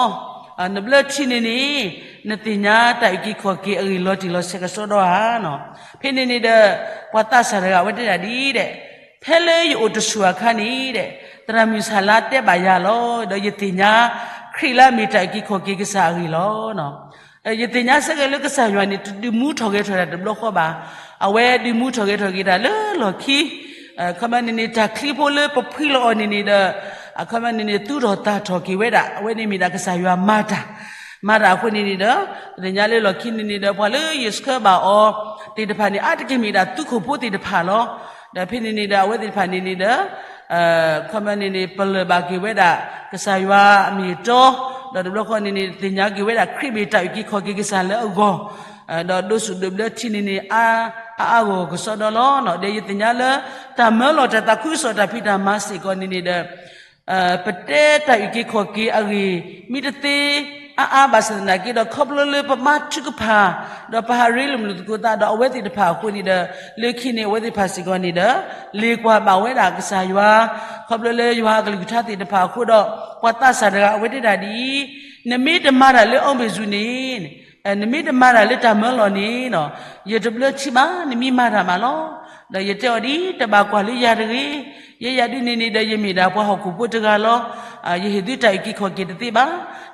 ၤ, နဘျၢထံန့ၣ်န့ၣ် နသ့ၣ်ညါတၢ်အုၣ်က့ၤခီၣ်က့ၤအဂ့ၢ်လီၤတံၢ်လီၤဆဲးကစီဒီဧါနီၤ. ဖဲန့ၣ်န့ၣ်ဒီး ပှၤသးစၢ်တဂၤအဝဲတဲဒၣ်ဒ်အံၤဒဲး, ဖဲလၢယအိၣ်တဆူၣ်အခါန့ၣ်ဒဲး, သရၣ်မုၣ်ဆၣ်လါတဲဘၣ်ယၤလီၤ, ဒီးယသ့ၣ်ညါ ခရံာ်လၢအမ့ၢ်တၢ်အုၣ်က့ၤခီၣ်က့ၤကစၢ်အဂ့ၢ်လီၤ. ယသ့ၣ်ညါဆၢက့ၤလၢကစၢ်ယွၤန့ၣ် တဒုးမူထီၣ်ဂဲၤထီၣ်တၢ်တဘျီဃီဘၣ်. အဝဲဒုးမူထီၣ်ဂဲၤထီၣ်က့ၤတၢ်လၢလီၢ်ခံ, အခီပညီန့ၣ်န့ၣ် တၢ်ချံဖိလၢပဖှံလီၤအီၤန့ၣ်န့ၣ်ဒီး အခီပညီန့ၣ်န့ၣ် သူၣ်ထီၣ်သၣ်ထီၣ်က့ၤဝဲဒၣ်, အဝဲန့ၣ်မ့ၢ်ဒၣ်ကစၢ်ယွၤမၤတၢ်, မၤတၢ်အဃိန့ၣ်န့ၣ်ဒီး ပသ့ၣ်ညါလၢလီၢ်ခံန့ၣ်န့ၣ်ဒီး ပှၤလၢယဆှၢဘၣ်အီၤသ့ၣ်တဖၣ်န့ၣ် အါတက့ၢ်မ့ၢ်ဒၣ်သုးခိၣ်ဖိသ့ၣ်တဖၣ်လီၤ. ဒီးဖဲန့ၣ်န့ၣ်ဒီး အဝဲသ့ၣ်တဖၣ်န့ၣ်န့ၣ်ဒီး အခီပညီန့ၣ်န့ၣ် ပလၢၢ်ဘၣ်က့ၤဝဲဒၣ် ကစၢ်ယွၤအမ့ၢ်အတီ, ဒီးတဘျီဃီန့ၣ်န့ၣ် သ့ၣ်ညါက့ၤဝဲဒၣ်ခရံာ်မ့ၢ်တၢ်အုၣ်က့ၤခီၣ်က့ၤကစၢ်လၢအဂီၢ်, ဒီးဒိးဆူၣ်ဒိးဘျၢထံန့ၣ်န့ၣ် အါ အါအါဂီၢ်ဂီၢ်ကစီဒီလီၤ. ဒီးယသ့ၣ်ညါလၢ တၢ်မၢလီၤတၢ်သးခုကစီၣ်တၢ်ဖံးတၢ်မၤစ့ၢ်ကီးန့ၣ်န့ၣ်ဒီး ပတဲတၢ်အုၣ်က့ၤခီၣ်က့ၤအဂ့ၢ် မ့ၢ်တသ့အါအါဘၣ်ဆၣ်သနာ်က့ဒီး ခီဖျိလၢပမၤထုကဖၣ် ဒီးပဟးရ့လိာ်မုာ်လိာ်သကိးသးဒီးအဝဲသ့ၣ်တဖၣ်အဃိန့ၣ်ဒီး လၢခံန့ၣ်အဝဲသ့ၣ်တဖၣ်စ့ၢ်ကီးန့ၣ်ဒီး လ့ၣ်ကွၢ်ဘၣ်ဝဲဒၣ်ကစၢ်ယွၤ, ခီဖျိလၢယွၤအကလုၢ်ကထါသ့ၣ်တဖၣ်အဃိဒီး ပှၤသးစၢ်တဂၤအဝဲတဲဒၣ်ဒ်အံၤ, နမ့ၢ်တမၤတၢ်လၢအီဘ့ၣ်စူးန့ၣ် နမ့ၢ်တမၤတၢ်လၢတၢ်မၢလီၤန့ၣ်နီၤ, ယတဘျၢထံဘၣ်, နမ့ၢ်မၤတၢ်မးလီၤ. ဒီးယတဲအီၤဒ်အံၤ, တဘၣ်ကွၢ်လၢယၤတဂ့ၤ, ယဲယၤဒုန့ၣ်န့ၣ်ဒီး ယမ့ၢ်ဒၣ်ပှၤဟီၣ်ခိၣ်ဖိတဂၤလီၤ. ယဟ့ၣ်သုတၢ်အုၣ်က့ၤခီၣ်က့ၤတသ့ဘၣ်.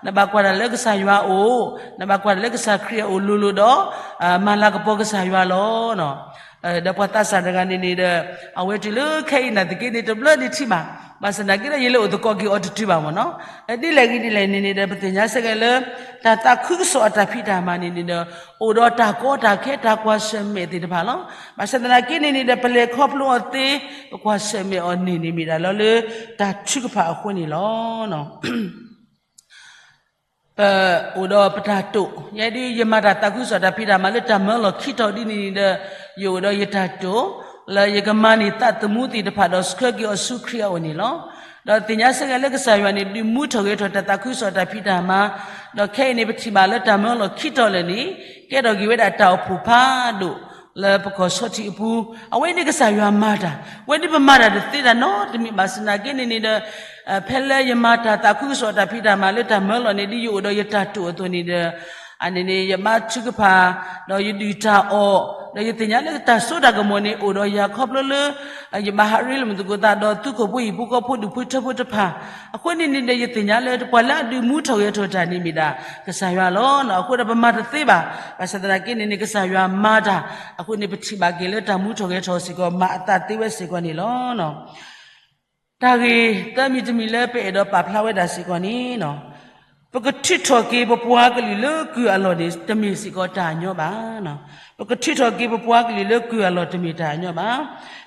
နဘၣ်ကွၢ်တၢ်လၢကစၢ်ယွၤအအိၣ်, နဘၣ်ကွၢ်တၢ်လၢကစၢ်ခရံာ်အအိၣ်လိၤလိၤဒီး မၤလၤကပီၤကစၢ်ယွၤလီၤ. ဒီးပှၤသးစၢ်တဂၤန့ၣ်န့ၣ်ဒီး အဝဲတုၤလၢခဲအံၤနာ်သက့န့ၣ် တဘျၢန့ၣ်ထံဘၣ်. ဘၣ်ဆၣ်သနာ်က့ဒီး ယလဲၤအိၣ်သကိးက့ၤအီၤတတုၤဘၣ်မ့ၢ်နီၤ. ဒ်လဲၣ်ဂ့ၤဒ်လဲၣ်န့ၣ်န့ၣ်ဒီး ပသ့ၣ်ညါဆၢက့ၤလၢ တၢ်သးခုကစီၣ်အတၢ်ဖံးတၢ်မၤန့ၣ်န့ၣ်ဒီး အိၣ်ဒီးတၢ်ကီတၢ်ခဲ တၢ်ကွၢ်ဆၢၣ်မဲာ်သ့ၣ်တဖၣ်လီၤ. ဘၣ်ဆၣ်သနာ်က့န့ၣ်န့ၣ်ဒီး ပလဲၤခီဖျိအီၤသ့, ပကွၢ်ဆၢၣ်မဲာ်အီၤန့ၣ်န့ၣ် မ့ၢ်ဒၣ်လီၤလၢတၢ်ထုကဖၣ်အဃိန့ၣ်လီၤ. ပအိၣ်ဒီးပတၢ်တိာ်, ယဲဒ်ယမၤတၢ်သးခုကစီၣ်တၢ်ဖံးတၢ်မၤလၢတၢ်မၢလီၢ်ခံတီၤဒ်န့ၣ်န့ၣ်ဒီး ယအိၣ်ဒီးယတၢ်တိာ် လၢယကမၤန့ၢ်သးသမူသ့ၣ်တဖၣ်ဒီးဆှၢက့ၤအီၤဆူခရံာ်အအိၣ်န့ၣ်လီၤ. ဒီးသ့ၣ်ညါဆၢက့ၤလၢကစၢ်ယွၤန့ၣ် ဒုးမူထီၣ်ဂဲၤထီၣ်တၢ်သးခုကစီၣ်တၢ်ဖံးတၢ်မၤ, ဒီးခဲအံၤန့ၣ် ပထံၣ်ဘၣ်လၢတၢ်မၢလီၢ်ခံတီၤလၢာ်န့ၣ် ကဲထီၣ်က့ၤဝဲဒၣ်တၢ်အိၣ်ဖှိၣ်ဖးဒိၣ် လၢပကီၢ်ဆီထံးအပူၤ, အဝဲန့ၣ်ကစၢ်ယွၤမၤတၢ်, ဝဲဒ်ပမၤတၢ်တသ့တၢ်နီတမံၤဘၣ်ဆၣ်သနာ်က့န့ၣ်န့ၣ်ဒီး ဖဲလၢယမၤတၢ်သးခုကစီၣ်တၢ်ဖံးတၢ်မၤလၢတၢ်မၢလီၢ်န့ၣ် ဒ်ယအိၣ်ဒီးယတၢ်တိာ်အသိးန့ၣ်ဒီး အန့ၣ်န့ၣ် ယဘါထုကဖၣ်, ဒီးယဒုၣ်တၢ်အီၣ်, ဒီးယသ့ၣ်ညါလၢတၢ်စိတၢ်ကမီၤန့ၣ် အိၣ်ဒီးယၤခီဖျိလၢ ယဘၣ်ဟးရ့လိာ်မုာ်သကိးသးဒီး သုးခိၣ်ဖိဟံၣ်ဖိဃီဖိဒူၣ်ဖိထၢဖိတဖၣ်, အဃိန့ၣ်န့ၣ်ဒီး ယသ့ၣ်ညါလၢပှၤလၢအဒုးမူထီၣ်ဂဲၤထီၣ်တၢ်န့ၣ်မ့ၢ်ဒၣ် ကစၢ်ယွၤလီၤ. အဃိဒီးပမၤတသ့ဘၣ်, ဘၣ်ဆၣ်သနာ်က့န့ၣ်န့ၣ် ကစၢ်ယွၤမၤတၢ်, အဃိန့ၣ် ပထံၣ်ဘၣ်က့ၤလၢတၢ်မူထီၣ်ဂဲၤထီၣ်စ့ၢ်ကီး မၤအသးသ့ဝဲစ့ၢ်ကီးန့ၣ်လီၤ. တၢ်ဂ့ၢ်သၢမံၤတမံၤလၢပအဲၣ်ဒိးပာ်ဖျါဝဲဒၣ်စ့ၢ်ကီးန့ၣ်, ပကထုးထီၣ်က့ၤပပှၤကလုာ်လၢကုၢ်အလီၢ်န့ၣ် တမ့ၢ်စ့ၢ်ကီးတၢ်အညီဘၣ်. ပကထုးထီၣ်က့ၤပပှၤကလုာ်လၢကုၢ်အလီၢ်တမ့ၢ်တၢ်အညီဘၣ်.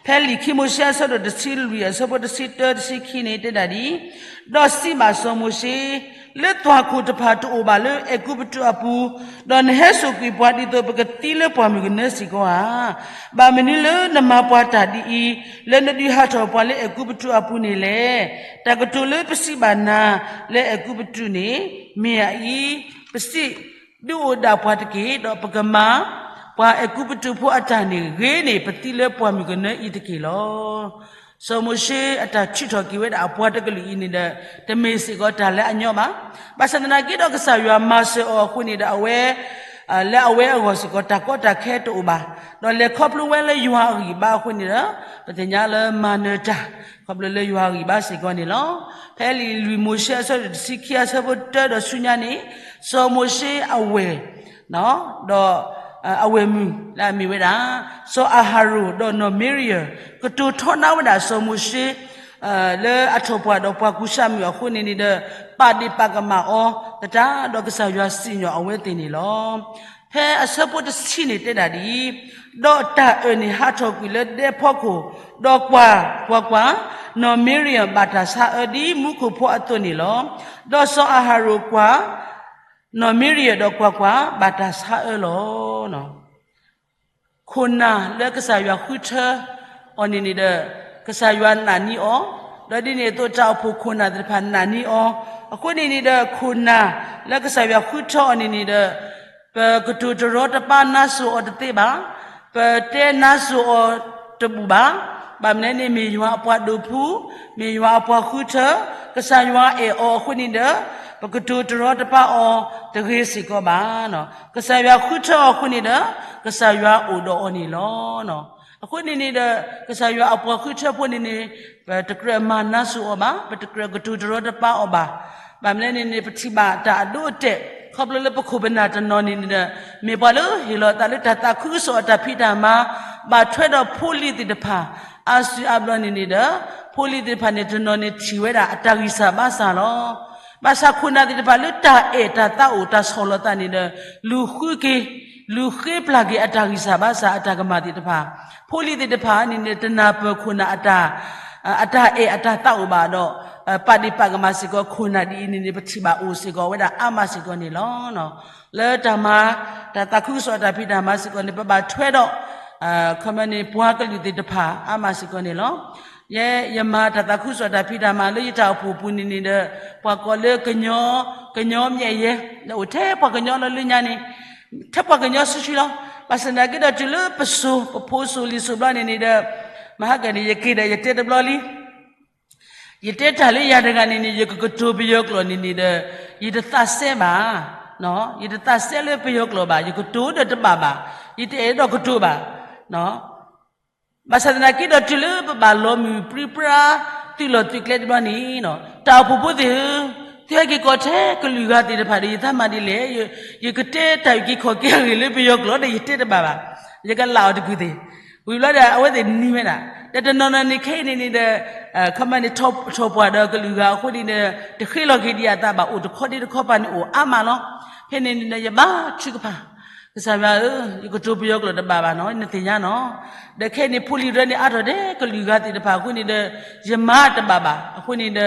ဖဲလံာ်ခံမိၤၡ့အဆၢဒိၣ်တဆံလွံၢ် အဆၢဖိတဆံတၢတဆံခံန့ၣ် တဲဒၣ်ဒ်အံၤ, ဒီးစံးဘၣ်စီၤမိၤၡ့, လၢသွၣ်ခိၣ်တဖၣ်တအိၣ်ဘၣ်လၢအဲၤကူပတူးအပူၤ, ဒီးနဟဲစိာ်ကွံာ်ပှၤဒ်သိးပကသံလၢပှၢ်မုၢ်ကနၢစ့ၢ်ကီးဧါ. ဘၣ်မနုၤလၢနမၤပှၤတၢ်ဒ်အံၤ, လၢနဒုးဟးထီၣ်ပှၤလၢအဲၤကူပတူးအပူၤန့ၣ်လဲၣ်. တၢ်ကတိၤလၢပစံးဘၣ်နၤလၢအဲၤကူပတူးန့ၣ် မ့ၢ်အအံၤ, ပစံး, ဒုးအိၣ်ဒၣ်ပှၤတက့ၢ်, ဒီးပကမၤပှၤအဲၤကူပတူးဖိအတၢ်န့ၣ်ဂ့ၤန့ၢ် ပသံလၢပှၢ်မုၢ်ကနၢအံၤတက့ၢ်လီၤ. စီၤမိၤၡ့အတၢ်ထုးထီၣ်က့ၤဝဲဒၣ်အပှၤတကလုာ်အံၤန့ၣ်ဒီး တမ့ၢ်စ့ၢ်ကီးတၢ်လၢအညီဘၣ်. ဘၣ်ဆၣ်သနာ်က့ဒီး ကစၢ်ယွၤမၤစၢၤအီၤအဃိန့ၣ်ဒီး အဝဲ လၢအဝဲအဂီၢ်စ့ၢ်ကီး တၢ်ကီတၢ်ခဲတအိၣ်ဘၣ်. ဒီးလဲၤခီဖျိဝဲလၢယွၤအဂံၢ်ဘါအဃိန့ၣ်ဒီး ပသ့ၣ်ညါလၢမၤနၢၤတၢ် ခီဖျိလၢယွၤအဂံၢ်ဘါစ့ၢ်ကီးန့ၣ်လီၤ. ဖဲလံာ်လွံၢ်မိၤၡ့အဆၢဒိၣ်တဆံခံအဆၢဖိတၢဒီးဆူညါန့ၣ်, စီၤမိၤၡ့အဝဲၢ် ဒီး အဝဲၢ်မုၣ်လၢအမ့ၢ်ဝဲဒၣ် စီၤအၤဟရိၣ်ဒီးနီၢ်မံရယၢၢ် ကတိၤထီဒါဝဲဒၣ်စီၤမိၤၡ့ လၢအထီၣ်ပှၢ်ဒီးပှၤကူၡးမုၣ်အဃိန့ၣ်န့ၣ်ဒီး ပာ်ဒ့ၣ်ပာ်ကမၣ်အီၤသတးဒီး ကစၢ်ယွၤစံၣ်ညီၣ်အဝဲသ့ၣ်န့ၣ်လီၤ. ဖဲအဆၢဖိတဆံန့ၣ်တဲဒၣ်ဒ်အံၤ, ဒီးတၢ်အၢၣ်န့ၣ်ဟးထီၣ်ကွံာ်လၢဒဲဖီခိၣ်, ဒီးကွၢ်, ကွၢ်ကွၢ်, နီၢ်မံရယၢၢ်ဘၣ်တၢ်ဆါအၢဒ်မူခိၣ်ဖိအသိးန့ၣ်လီၤ. ဒီးစီၤအၤဟရိၣ်ကွၢ် နီၢ်မံရယၢၢ်ဒီးကွၢ်ကွၢ်, ဘၣ်တၢ်ဆါအၢလီၤ. ခိၣ်နၢ်လၢကစၢ်ယွၤဃုထၢအီၤန့ၣ်န့ၣ်ဒီး ကစၢ်ယွၤနာ်န့ၢ်အီၤ, လၢဒ်န့ၣ်အသိးတၢ်အိၣ်ဖှိၣ်ခိၣ်နၢ်သ့ၣ်တဖၣ်နာ်န့ၢ်အီၤ, အဃိန့ၣ်န့ၣ်ဒီးခိၣ်နၢ်လၢကစၢ်ယွၤဃုထၢအီၤန့ၣ်န့ၣ်ဒီး ပကတိၤတရီတပါနါစိၤအီၤတသ့ဘၣ်, ပတဲနါစိၤအီၤတဘူၣ်ဘၣ်. ဘၣ်မနုၤန့ၣ်မ့ၢ်ယွၤအပှၤဒိးဖှူ, မ့ၢ်ယွၤအပှၤဃုထၢ, ကစၢ်ယွၤအဲၣ်အီၤအဃိန့ၣ်ဒီး ပကတိၤတရီတပါအီၤတဂ့ၤစ့ၢ်ကီးဘၣ်. ကစၢ်ယွၤဃုထၢအီၤအဃိန့ၣ်ဒီး ကစၢ်ယွၤအိၣ်ဒီးအီၤန့ၣ်လီၤ. အဃိန့ၣ်န့ၣ်ဒီး ကစၢ်ယွၤအပှၤဃုထၢဖိန့ၣ်န့ၣ် ပတကြၢးမၤနါစိၤအီၤဘၣ်, ပတကြၢးကတိၤတရီတပါအီၤဘၣ်. ဘၣ်မနုၤန့ၣ်န့ၣ် ပထံၣ်ဘၣ်တၢ်အဒိအတဲာ် ခီဖျိလၢပခိၣ်ပနၢ်တနီၤန့ၣ်န့ၣ်ဒီး မ့ၢ်ပှၤလၢဟ့ၣ်လီၤအသးလၢတၢ်သးခုကစီၣ်အတၢ်ဖံးတၢ်မၤ ဘၣ်ထွဲဒီးဖိလံၤသ့ၣ်တဖၣ် အါစုအါဘျီန့ၣ်န့ၣ်ဒီး ဖိလံၤသ့ၣ်တဖၣ်န့ၣ် တနီၤန့ၣ်ထံၣ်ဝဲဒၣ်အတၢ်ဂံၢ်စၢ်ဘါစၢ်လီၤ. ဘၣ်ဆၣ်ခိၣ်နၢ်သ့ၣ်တဖၣ်လၢတၢ်အဲၣ်တၢ်သးအိၣ်တၢ်ဆီၣ်လီၤသးန့ၣ်ဒီး လူၤဃုက့ၤ လူၤဃ့ပျၢ်က့ၤအတၢ်ဂံၢ်စၢ်ဘါစၢ်အတၢ်ကမၣ်သ့ၣ်တဖၣ်, ဖိလံၤသ့ၣ်တဖၣ်န့ၣ်န့ၣ် တနၢ်ပၢၢ်ခိၣ်နၢ်အတၢ် အတၢ်အဲၣ်အတၢ်သးအိၣ်ဘၣ်ဒီး ပာ်ဒ့ၣ်ပာ်ကမၣ်စ့ၢ်ကီးခိၣ်နၢ်ဒ်အံၤန့ၣ်န့ၣ် ပထံၣ်ဘၣ်အိၣ်စ့ၢ်ကီးဝဲဒၣ်အါမးစ့ၢ်ကီးန့ၣ်လီၤ. လၢတၢ်မၤ တၢ်သးခုကစီၣ်အတၢ်ဖံးတၢ်မၤစ့ၢ်ကီးန့ၣ် ပဘၣ်ထွဲဒီး ခီမ့ၢ်န့ၣ် ပှၤကလုာ်သ့ၣ်တဖၣ်အါမးစ့ၢ်ကီးန့ၣ်လီၤ. ယဲ ယမၤတၢ်သးခုကစီၣ်တၢ်ဖံးတၢ်မၤလၢယတၢ်အိၣ်ဖှိၣ်အပူၤန့ၣ်န့ၣ်ဒီး ပှၤကိးလၢ ကညီမျက်ရည် အိၣ်ထဲပှၤကညီလီၤလၢညါန့ၣ် ထဲပှၤကညီစုဆူလီၤ. ဘၣ်ဆၣ်သနာ်က့ဒီးတုၤလၢပစိၤ ပဖိစိၤလံၤစိၤဘျီန့ၣ်န့ၣ်ဒီး မဟါကန့ၣ် ယက့ၤဒီးယတဲတဘျီလံ ယတဲတၢ်လၢယၤတဂၤန့ၣ်န့ၣ် ယကကတိၤပယီၤကျိာ်န့ၣ်န့ၣ်ဒီး ယတသးစဲဘၣ်, ယတသးစဲလၢပယီၤကျိာ်ဘၣ်, ယကတိၤဒီးတဘၣ်ဘၣ်, ယတအဲၣ်ဒိးကတိၤဘၣ်. ဘၣ်ဆၣ်သနာ်က့ဒီးတုၤလၢပဘၣ်လီၤမုၢ်ပြံပြါ သုးလီၢ်သုးကျဲတဘျီန့ၣ် တၢ်အိၣ်ဖှိၣ်ဖိသ့ၣ်ဧၢ, သုဟဲက့ၤကိးထဲကလုာ်ဂၤသ့ၣ်တဖၣ်ဒီး ယသးမၤဒ်လဲၣ်, ယကတဲတၢ်အုၣ်က့ၤခီၣ်က့ၤအဂ့ၢ်လၢပယီၤကျိာ်ဒီး ယတဲတဘၣ်ဘၣ်, ယကလၢအီၤတကုာ်သ့ၣ် ဝံၤဘျီဒီး အဝဲသ့ၣ်နံၤဝဲဒၣ်, ဒီးတနီၤနီၤန့ၣ်ခဲအံၤန့ၣ်န့ၣ်ဒီး ခီမ့ၢ်န့ၣ် ထီၣ်ပှၢ်ဒီးကလုာ်ဂၤအဃိန့ၣ်ဒီး တဃ့လီၤက့ၤဒံးအသးဘၣ် အိၣ်တခီဒံးတခီပၤန့ၣ်အိၣ်အါမးလီၤ. ဖဲန့ၣ်န့ၣ်ဒီး ယဘါထုကဖၣ်, ကစၢ်ယွၤဧၢ, ယကတိၤပယီၤကျိာ်တဘၣ်ဘၣ်နီၤ, နသ့ၣ်ညါနီၤ. ဒီးခဲအံၤန့ၣ် ဖိလံၤတဖၣ်န့ၣ် အါထီၣ်ဒဲကလုာ်ဂၤသ့ၣ်တဖၣ်အဃိန့ၣ်ဒီး ယမၤတဘၣ်ဘၣ်အဃိန့ၣ်ဒီး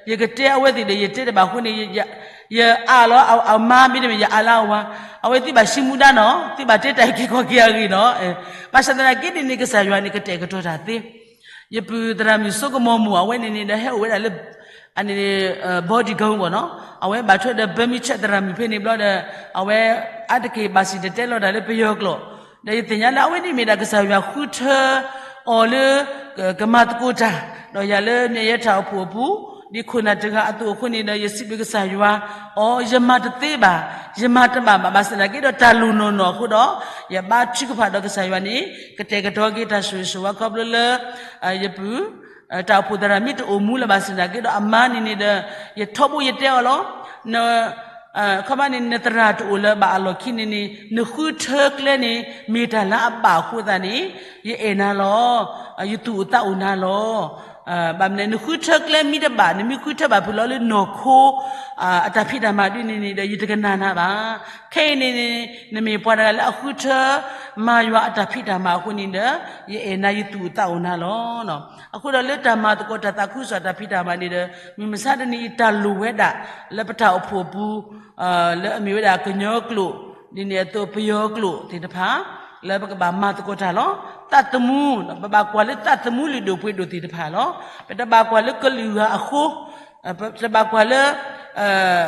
ယကတဲအဝဲသ့ၣ်ဒီး ယတဲတဘၣ်အဃိန့ၣ် ယအးလီၤ အမါမ့တမ့ၢ် ယအးလီၤအဝၤ, အဝဲသ့ၣ်ဘၣ်ရှံမူဒါနီၤ, သ့ၣ်ဘၣ်တဲတၢ်အုၣ်က့ၤခီၣ်က့ၤအဂ့ၢ်နီၤ. ဘၣ်ဆၣ်သနာ်က့န့ၣ်န့ၣ် ကစၢ်ယွၤန့ၣ် ကတဲာ်ကတီၤတၢ်သ့ ယပုၢ်သရၣ်မုၣ်စိကမီၤမိၢ် အဝဲန့ၣ်န့ၣ်ဒီး ဟဲအိၣ်ဝဲဒၣ်လၢ အန့ၣ် bodyguard ဘၣ်နီၤ, အဝဲဘၣ်ထွဲဒီး Burmese သရၣ်မုၣ်ဖဲန့ၣ်ဘျီဒီး အဝဲအါတက့ၢ်ဘၣ်စံၣ်တဲၤတဲလီၤတၢ်လၢပယီၤကျိာ်, ဒီးယသ့ၣ်ညါလၢအဝဲန့ၣ်မ့ၢ်ဒၣ်ကစၢ်ယွၤဃုထၢအီၤလၢ ကမၤသကိးတၢ်, ဒီးယၤလၢမ့ၢ်ယဲတၢ်အိၣ်ဖှိၣ်အပူၤ ဒ်ခိၣ်နၢ်တဂၤအသိးအဃိန့ၣ်ဒီး ယစံးဘျုးကစၢ်ယွၤ, အိ ယမၤတသ့ဘၣ်, ယမၤတဘၣ်ဘၣ် ဘၣ်ဆၣ်သနာ်က့ဒီးတၢ်လိၣ်နီၢ်နီၢ်အဃိဒီး ယဘါထုကဖၣ်ဒီးကစၢ်ယွၤန့ၣ် ကတဲာ်ကတီၤက့ၤတၢ်ဆိၣ်ဂ့ၤဆိၣ်ဝါခီဖျိလၢ ယပုၢ် တၢ်အိၣ်ဖှိၣ်သရၣ်မ့ၢ်တအိၣ်မူလၢၤဘၣ်ဆၣ်သနာ်က့ဒီး အမါန့ၣ်န့ၣ်ဒီး ယထီဘိယတဲအီၤလီၤ, န ခီမ့ၢ်န့ၣ် နသရၣ်တအိၣ်လၢၤဘၣ်အလီၢ်ခံန့ၣ်န့ၣ် နဃုထၢကျဲန့ၣ် မ့ၢ်တၢ်လၢအဘၣ်အဃိသတးန့ၣ် ယအဲၣ်နၤလီၤ, ယသူၣ်အိၣ်သးအိၣ်နၤလီၤ. ဘၣ်မနုၤ နဃုထၢကျဲမ့ၢ်တဘၣ် နမ့ၢ်ဃုထၢဘၣ်ဖုးလီၤလၢနီၢ်ခိ အတၢ်ဖံးတၢ်မၤဒ်န့ၣ်န့ၣ်ဒီး ယတကနၣ်နၤဘၣ်. ခဲအံၤန့ၣ်န့ၣ် နမ့ၢ်ပှၤတဂၤလၢအဃုထၢ မၤယွၤအတၢ်ဖံးတၢ်မၤအဃိန့ၣ်ဒီး ယအဲၣ်နၤ ယသူၣ်အိၣ်သးအိၣ်နၤလီၤ. အဃိဒီးလၢတၢ်မၤသကိးတၢ်သးခုကစီၣ်တၢ်ဖံးတၢ်မၤန့ၣ်ဒီး မုၢ်မဆါတနံၤအံၤတၢ်လိၣ်ဝဲဒၣ် လၢပတၢ်အိၣ်ဖှိၣ်အပူၤ လၢအမ့ၢ်ဝဲဒၣ်ကညီကျိာ် ဒ်န့ၣ်အသိးပယီၤကျိာ်သ့ၣ်တဖၣ် လၢပကဘၣ်မၤသကိးတၢ်လီၤ. သးသမူ ပဘၣ်ကွၢ်လၢသးသမူလုၢ်ဒိၣ်ပှ့ၤဒိၣ်သ့ၣ်တဖၣ်လီၤ. ပတဘၣ်ကွၢ်လၢကလုာ်ဂၤအဃိ ပတဘၣ်ကွၢ်လၢ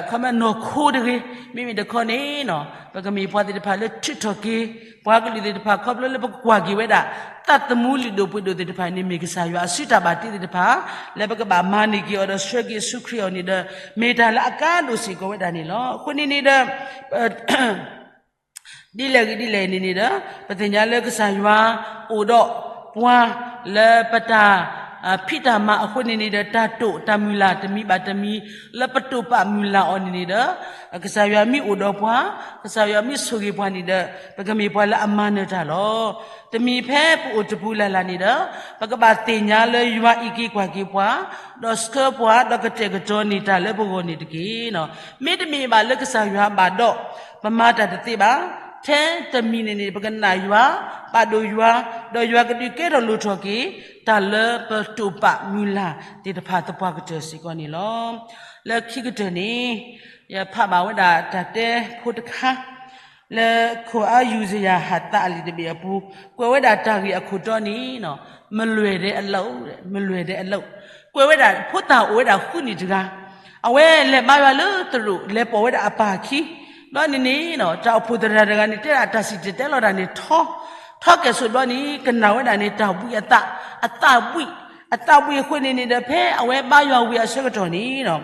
ခီမ့ၢ်နီၢ်ခိတဂ့ၤ, မ့မ့ၢ်တခီန့ၣ် ပကမ့ၢ်ပှၤသ့ၣ်တဖၣ်လၢထုးထီၣ်က့ၤ ပှၤကလုာ်သ့ၣ်တဖၣ် ခီဖျိလၢပကကွၢ်က့ၤဝဲဒၣ် သးသမူလုၢ်ဒိၣ်ပှ့ၤဒိၣ်သ့ၣ်တဖၣ်န့ၣ် မ့ၢ်ကစၢ်ယွၤအစုတၢ်ဘၣ်တ့သ့ၣ်တဖၣ် လၢပကဘၣ်မၤန့ၢ်က့ၤအီၤဒီးဆှၢက့ၤဆူခရံာ်အအိၣ်န့ၣ်ဒီး မ့ၢ်တၢ်လၢအကါဒိၣ်စ့ၢ်ကီးဝဲဒၣ်န့ၣ်လီၤ. အဃိန့ၣ်န့ၣ်ဒီး ဒ်လဲၣ်ဂ့ၤဒ်လဲၣ်န့ၣ်န့ၣ်ဒီး ပသ့ၣ်ညါလၢကစၢ်ယွၤအိၣ်ဒီးပှၤလၢပတၢ် ဖံးတၢ်မၤအဃိန့ၣ်န့ၣ်ဒီး တၢ်တိာ်တၢ်မုၢ်လၢ်တမံၤဘၣ်တမံၤ လၢပတိာ်ပာ်မုၢ်လၢ်အီၤန့ၣ်န့ၣ်ဒီး ကစၢ်ယွၤမ့ၢ်အိၣ်ဒီးပှၤ, ကစၢ်ယွၤမ့ၢ်ဆိၣ်ဂ့ၤပှၤန့ၣ်ဒီး ပကမ့ၢ်ပှၤလၢအမၤနၢၤတၢ်လီၤ. တမံၤဖဲပအိၣ်တပူၤလၢ်လၢ်န့ၣ်ဒီး ပကဘၣ်သ့ၣ်ညါလၢယွၤအံးက့ၤကွၢ်က့ၤပှၤ, ဒီးဆှၢပှၤ, ဒီးကတဲာ်ကတီၤန့ၢ်တၢ်လၢပဂီၢ်န့ၣ်တက့ၢ်. မ့တမ့ၢ်ဘၣ်လၢကစၢ်ယွၤဘၣ်ဒီး ပမၤတၢ်တသ့ဘၣ်. ထဲတမံၤန့ၣ်န့ၣ် ပကနာ်ယွၤ, ပာ်ဒိၣ်ယွၤ, ဒီးယွၤကဒုးကဲထီၣ်လိၣ်ထီၣ်က့ၤ တၢ်လၢပတိာ်ပာ်မုၢ်လၢ်သ့ၣ်တဖၣ်သပှၢ်ကတၢၢ်စ့ၢ်ကီးန့ၣ်လီၤ. လၢခံကတၢၢ်န့ၣ် ယဖးဘၣ်ဝဲဒၣ်တၢ်တဲဖိတခါ, လၢခိၣ်အါယူၤစယၤဟးသးအလံာ်တဘ့ၣ်အပူၤ ကွဲးဝဲဒၣ်တၢ်ဂ့ၢ်အခိၣ်တီန့ၣ်, မလွယ်တဲ့အလုပ်, မလွယ်တဲ့အလုပ်, ကွဲးဝဲဒၣ် ဖိသၣ်အိၣ်ဝဲဒၣ်ဃုနံၣ်တဂၤ, အဝဲလဲၤဘါယွၤလၢသရိာ် လဲၤပိာ်ဝဲဒၣ်အပၢ်ခံ, ဘျီန့ၣ်န့ၣ် တၢ်အိၣ်ဖှိၣ်သရၣ်တဂၤန့ၣ် တဲဒၣ်တၢ်စံၣ်တဲၤတဲလီၤတၢ်န့ၣ်ထီ, ထီကဲၣ်ဆိးဘျီန့ၣ် ကနၣ်ဝဲဒၣ်န့ၣ် တၢ်ဘှံးအသး, အသးဘှံး, အသးဘှံးအဃိန့ၣ်န့ၣ်ဒီး ဖဲအဝဲဘါယွၤဝံၤအဆၢကတီၢ်န့ၣ်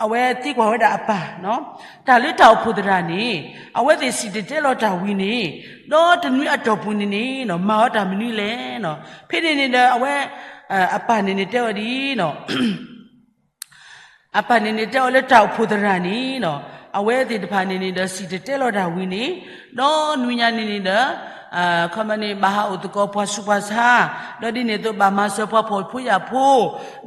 အဝဲသံကွၢ်ဝဲဒၣ်အပၢ်, တၢ်လၢတၢ်အိၣ်ဖှိၣ်သရၣ်န့ၣ် အဝဲသ့ၣ်စံၣ်တဲၤတဲလီၤတၢ်ဝံၤန့ၣ်, ဒီးတနွံအတီၢ်ပူၤန့ၣ်န့ၣ် မၤအီၤတၢ်မနုၤလဲၣ်. ဖဲန့ၣ်န့ၣ်ဒီးအဝဲ အပၢ်န့ၣ်န့ၣ်တဲဝဲဒ်အံၤ, အပၢ်န့ၣ်န့ၣ်တဲအီၤလၢတၢ်အိၣ်ဖှိၣ်သရၣ်န့ၣ် အဝဲသ့ၣ်တဖၣ်န့ၣ်န့ၣ်ဒီးစံၣ်တဲၤတဲလီၤတၢ်ဝံၤန့ၣ်, ဒီးနွံညါန့ၣ်န့ၣ်ဒီး ခီမီန့ၣ် ဘၣ်ဟးအိၣ်သကိးပှၤဆူးပှၤဆါ, ဒီးဒ်န့ၣ်အသိးဘၣ်မၤစၢၤပှၤဖှီၣ်ဖိယာ်ဖိ,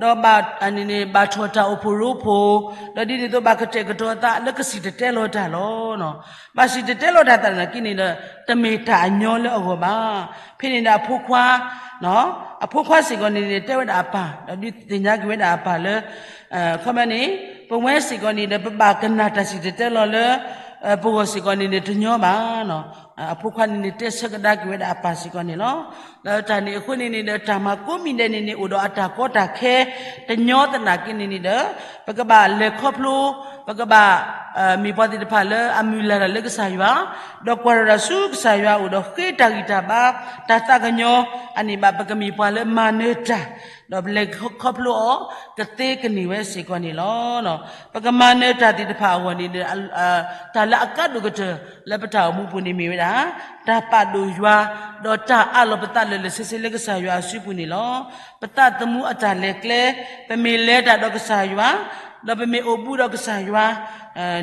ဒီးဘၣ်န့ၣ်န့ၣ် ဘၣ်ထီၣ်တၢ်အိၣ်ဖှိၣ်ရိဖှိၣ်, ဒီးဒ်န့ၣ်အသိးဘၣ်ကတဲာ်ကတီၤသးလၢကစံၣ်တဲၤတဲလီၤတၢ်လီၤ. ဘၣ်စံၣ်တဲၤတဲလီၤတၢ်သနာ်က့န့ၣ်ဒီး တမ့ၢ်တၢ်အညီလၢအဂီၢ်ဘၣ်. ဖဲန့ၣ်ဒီးအဖိခွါ အဖိခွါစ့ၢ်ကီးန့ၣ်န့ၣ် တဲဝဲဒၣ်အပၢ်, ဒီးဒုးသ့ၣ်ညါက့ၤဝဲဒၣ်အပၢ်လၢ ခီမီန့ၣ် ပဝဲစ့ၢ်ကီးန့ၣ်ဒီး ပဘၣ်ကနၣ်တၢ်စံၣ်တဲၤတဲလီၤလၢ ပဂီၢ်စ့ၢ်ကီးန့ၣ်န့ၣ် တညီဘၣ်. အဖိခွါန့ၣ်န့ၣ် တဲဆၢကဒါက့ၤဝဲဒၣ်အပၢ်စ့ၢ်ကီးန့ၣ်လီၤ. လၢတၢ်န့ၣ်အဃိန့ၣ်န့ၣ်ဒီး တၢ်မၤကိးမံၤဒဲးန့ၣ်န့ၣ် အိၣ်ဒီးအတၢ်ကီတၢ်ခဲ တညီသနာ်က့န့ၣ်န့ၣ်ဒီး ပကဘၣ်လဲၤခီဖျိ, ပကဘၣ် မ့ၢ်ပှၤသ့ၣ်တဖၣ်လၢအမုၢ်လၢ်တၢ်လၢကစၢ်ယွၤ, ဒီးကွၢ်ထီၣ်တၢ်ဆူကစၢ်ယွၤအအိၣ်ဒီးဃ့တၢ်ဂံၢ်တၢ်ဘါ, တၢ်သးကညီၤ, အန့ၣ်ဘၣ်ပကမ့ၢ်ပှၤလၢမၤနၢၤတၢ်, ဒီးပလဲၤခီဖျိအီၤ ကသ့ကန့ၢ်ဝဲစ့ၢ်ကီးန့ၣ်လီၤ. ပကမၤနၢၤတၢ်သ့ၣ်တဖၣ်အဂီၢ်န့ၣ်ဒီး တၢ်လၢအကါဒိၣ်ကတၢၢ်လၢပတၢ်အိၣ်မူပူၤန့ၣ်မ့ၢ်ဝဲဒၣ် တၢ်ပာ်ဒိၣ်ယွၤ, ဒီးတၢ်အးလီၤပသးလၢာ်လၢာ်ဆ့ဆ့လၢကစၢ်ယွၤအစုပူၤန့ၣ်လီၤ. ပသးသမူအတၢ်လဲၤကျဲ, ပမ့ၢ်လဲၤတၢ်ဒီးကစၢ်ယွၤ, ဒီးပမ့ၢ်အိၣ်ဘူးဒီးကစၢ်ယွၤ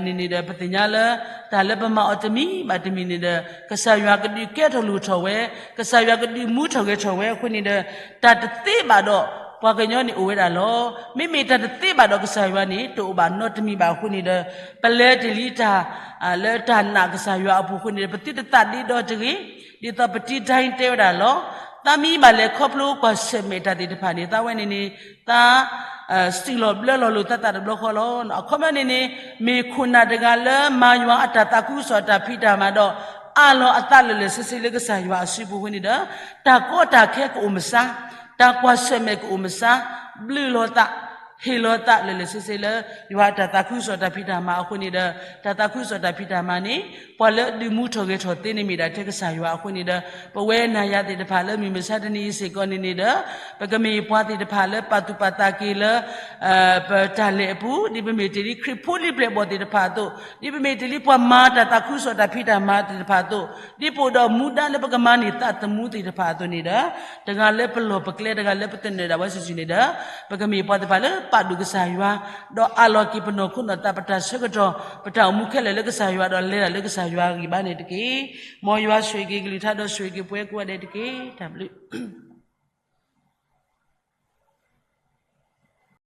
န့ၣ်န့ၣ်ဒီး ပသ့ၣ်ညါလၢ တၢ်လၢပမၤအီၤတမံၤဘၣ်တမံၤန့ၣ်ဒီး ကစၢ်ယွၤကဒုးကဲထီၣ်လိၣ်ထီၣ်ဝဲ, ကစၢ်ယွၤကဒုးမူထီၣ်ဂဲၤထီၣ်ဝဲအဃိန့ၣ်ဒီး တၢ်တသ့ဘၣ်ဒီးပှၤကညီန့ၣ်အိၣ်ဝဲဒၣ်လီၤ. မ့မ့ၢ်တၢ်တသ့ဘၣ်ဒီးကစၢ်ယွၤန့ၣ် တအိၣ်ဘၣ်နီတမံၤဘၣ်အဃိန့ၣ်ဒီး ပလဲၤတ့ၢ်လံတၢ် လၢတၢ်နာ်ကစၢ်ယွၤအပူၤအဃိန့ၣ်ဒီး ပသုတသးဒ့ဒီတဂ့ၤ, ဒ်သိးပတံၤတၢ်အံၤတဲဝဲဒၣ်လီၤ. သးမံဘၣ်လဲၤခီဖျိကွၢ်ဆၢၣ်မဲာ်တၢ်သ့ၣ်တဖၣ်န့ၣ် သးဝဲန့ၣ်န့ၣ် သး စံၣ်လီၤဘျၢလီၤလိာ်သးသးတဘျီဃီလီၤ. အခီပညီန့ၣ်န့ၣ် မ့ၢ်ခိၣ်နၢ်တဂၤလၢမၤယွၤအတၢ်သးခုကစီၣ်အတၢ်ဖံးတၢ်မၤဒီး အးလီၤအသးလၢာ်လၢာ်ဆ့ဆ့လၢကစၢ်ယွၤအစုပူၤအဃိန့ၣ်ဒီး တၢ်ကီတၢ်ခဲကအိၣ်မဆါ, တၢ်ကွၢ်ဆၢၣ်မဲာ်ကအိၣ်မဆါ, ဘျုးလီၤသး, ဟ့ၣ်လီၤသးလၢာ်လၢာ်ဆ့ဆ့လၢ ယွၤအတၢ်သးခုကစီၣ်တၢ်ဖံးတၢ်မၤအဃိန့ၣ်ဒီး တၢ်သးခုကစီၣ်တၢ်ဖံးတၢ်မၤန့ၣ် ပှၤလၢအဒုးမူထီၣ်ဂဲၤထီၣ်သ့န့ၣ်မ့ၢ်ဒၣ်ထဲကစၢ်ယွၤအဃိန့ၣ်ဒီး ပဝဲနၤယၤသ့ၣ်တဖၣ်လၢမုၢ်မဆါတနံၤအံၤစ့ၢ်ကီးန့ၣ်န့ၣ်ဒီး ပကမ့ၢ်ပှၤသ့ၣ်တဖၣ်လၢပာ်သူၣ်ပာ်သးက့ၤလၢ ပတၢ်လဲၤအပူၤ, ဒ်ပမ့ၢ်တ့ၢ်လံခရံာ်ဖိလံၤပျဲၢ်ဘီၣ်သ့ၣ်တဖၣ်အသိး, ဒ်ပမ့ၢ်တ့ၢ်လံပှၤမၤတၢ်သးခုကစီၣ်တၢ်ဖံးတၢ်မၤသ့ၣ်တဖၣ်အသိး, ဒ်ပအိၣ်ဒီးမူဒါလၢပကမၤန့ၢ်သးသမူသ့ၣ်တဖၣ်အသိးန့ၣ်ဒီး တဂၤလၢပလီၢ်ပကျဲ တဂၤလၢပသနၢၣ်ဒၣ်ဝဲစုာ်စုာ်န့ၣ်ဒီး ပကမ့ၢ်ပှၤသ့ၣ်တဖၣ်လၢပာ်ဒိၣ်ကစၢ်ယွၤ, ဒီးအးလီၤက့ၤပနီၢ်ခိနီၢ်သး ပတၢ်ဆၢကတီၢ် ပတၢ်အိၣ်မူခဲလၢာ်လၢကစၢ်ယွၤ ဒီးလဲၤတၢ်လၢကစၢ်ယွၤအဂံၢ်ဘါန့ၣ်တက့ၢ်. မ်ယွၤဆိၣ်ဂ့ၤက့ၤကလုၢ်ကထါဒီးဆိၣ်ဂ့ၤက့ၤပဝဲကိးဂၤဒဲးတက့ၢ်. တၢ်ဘျုး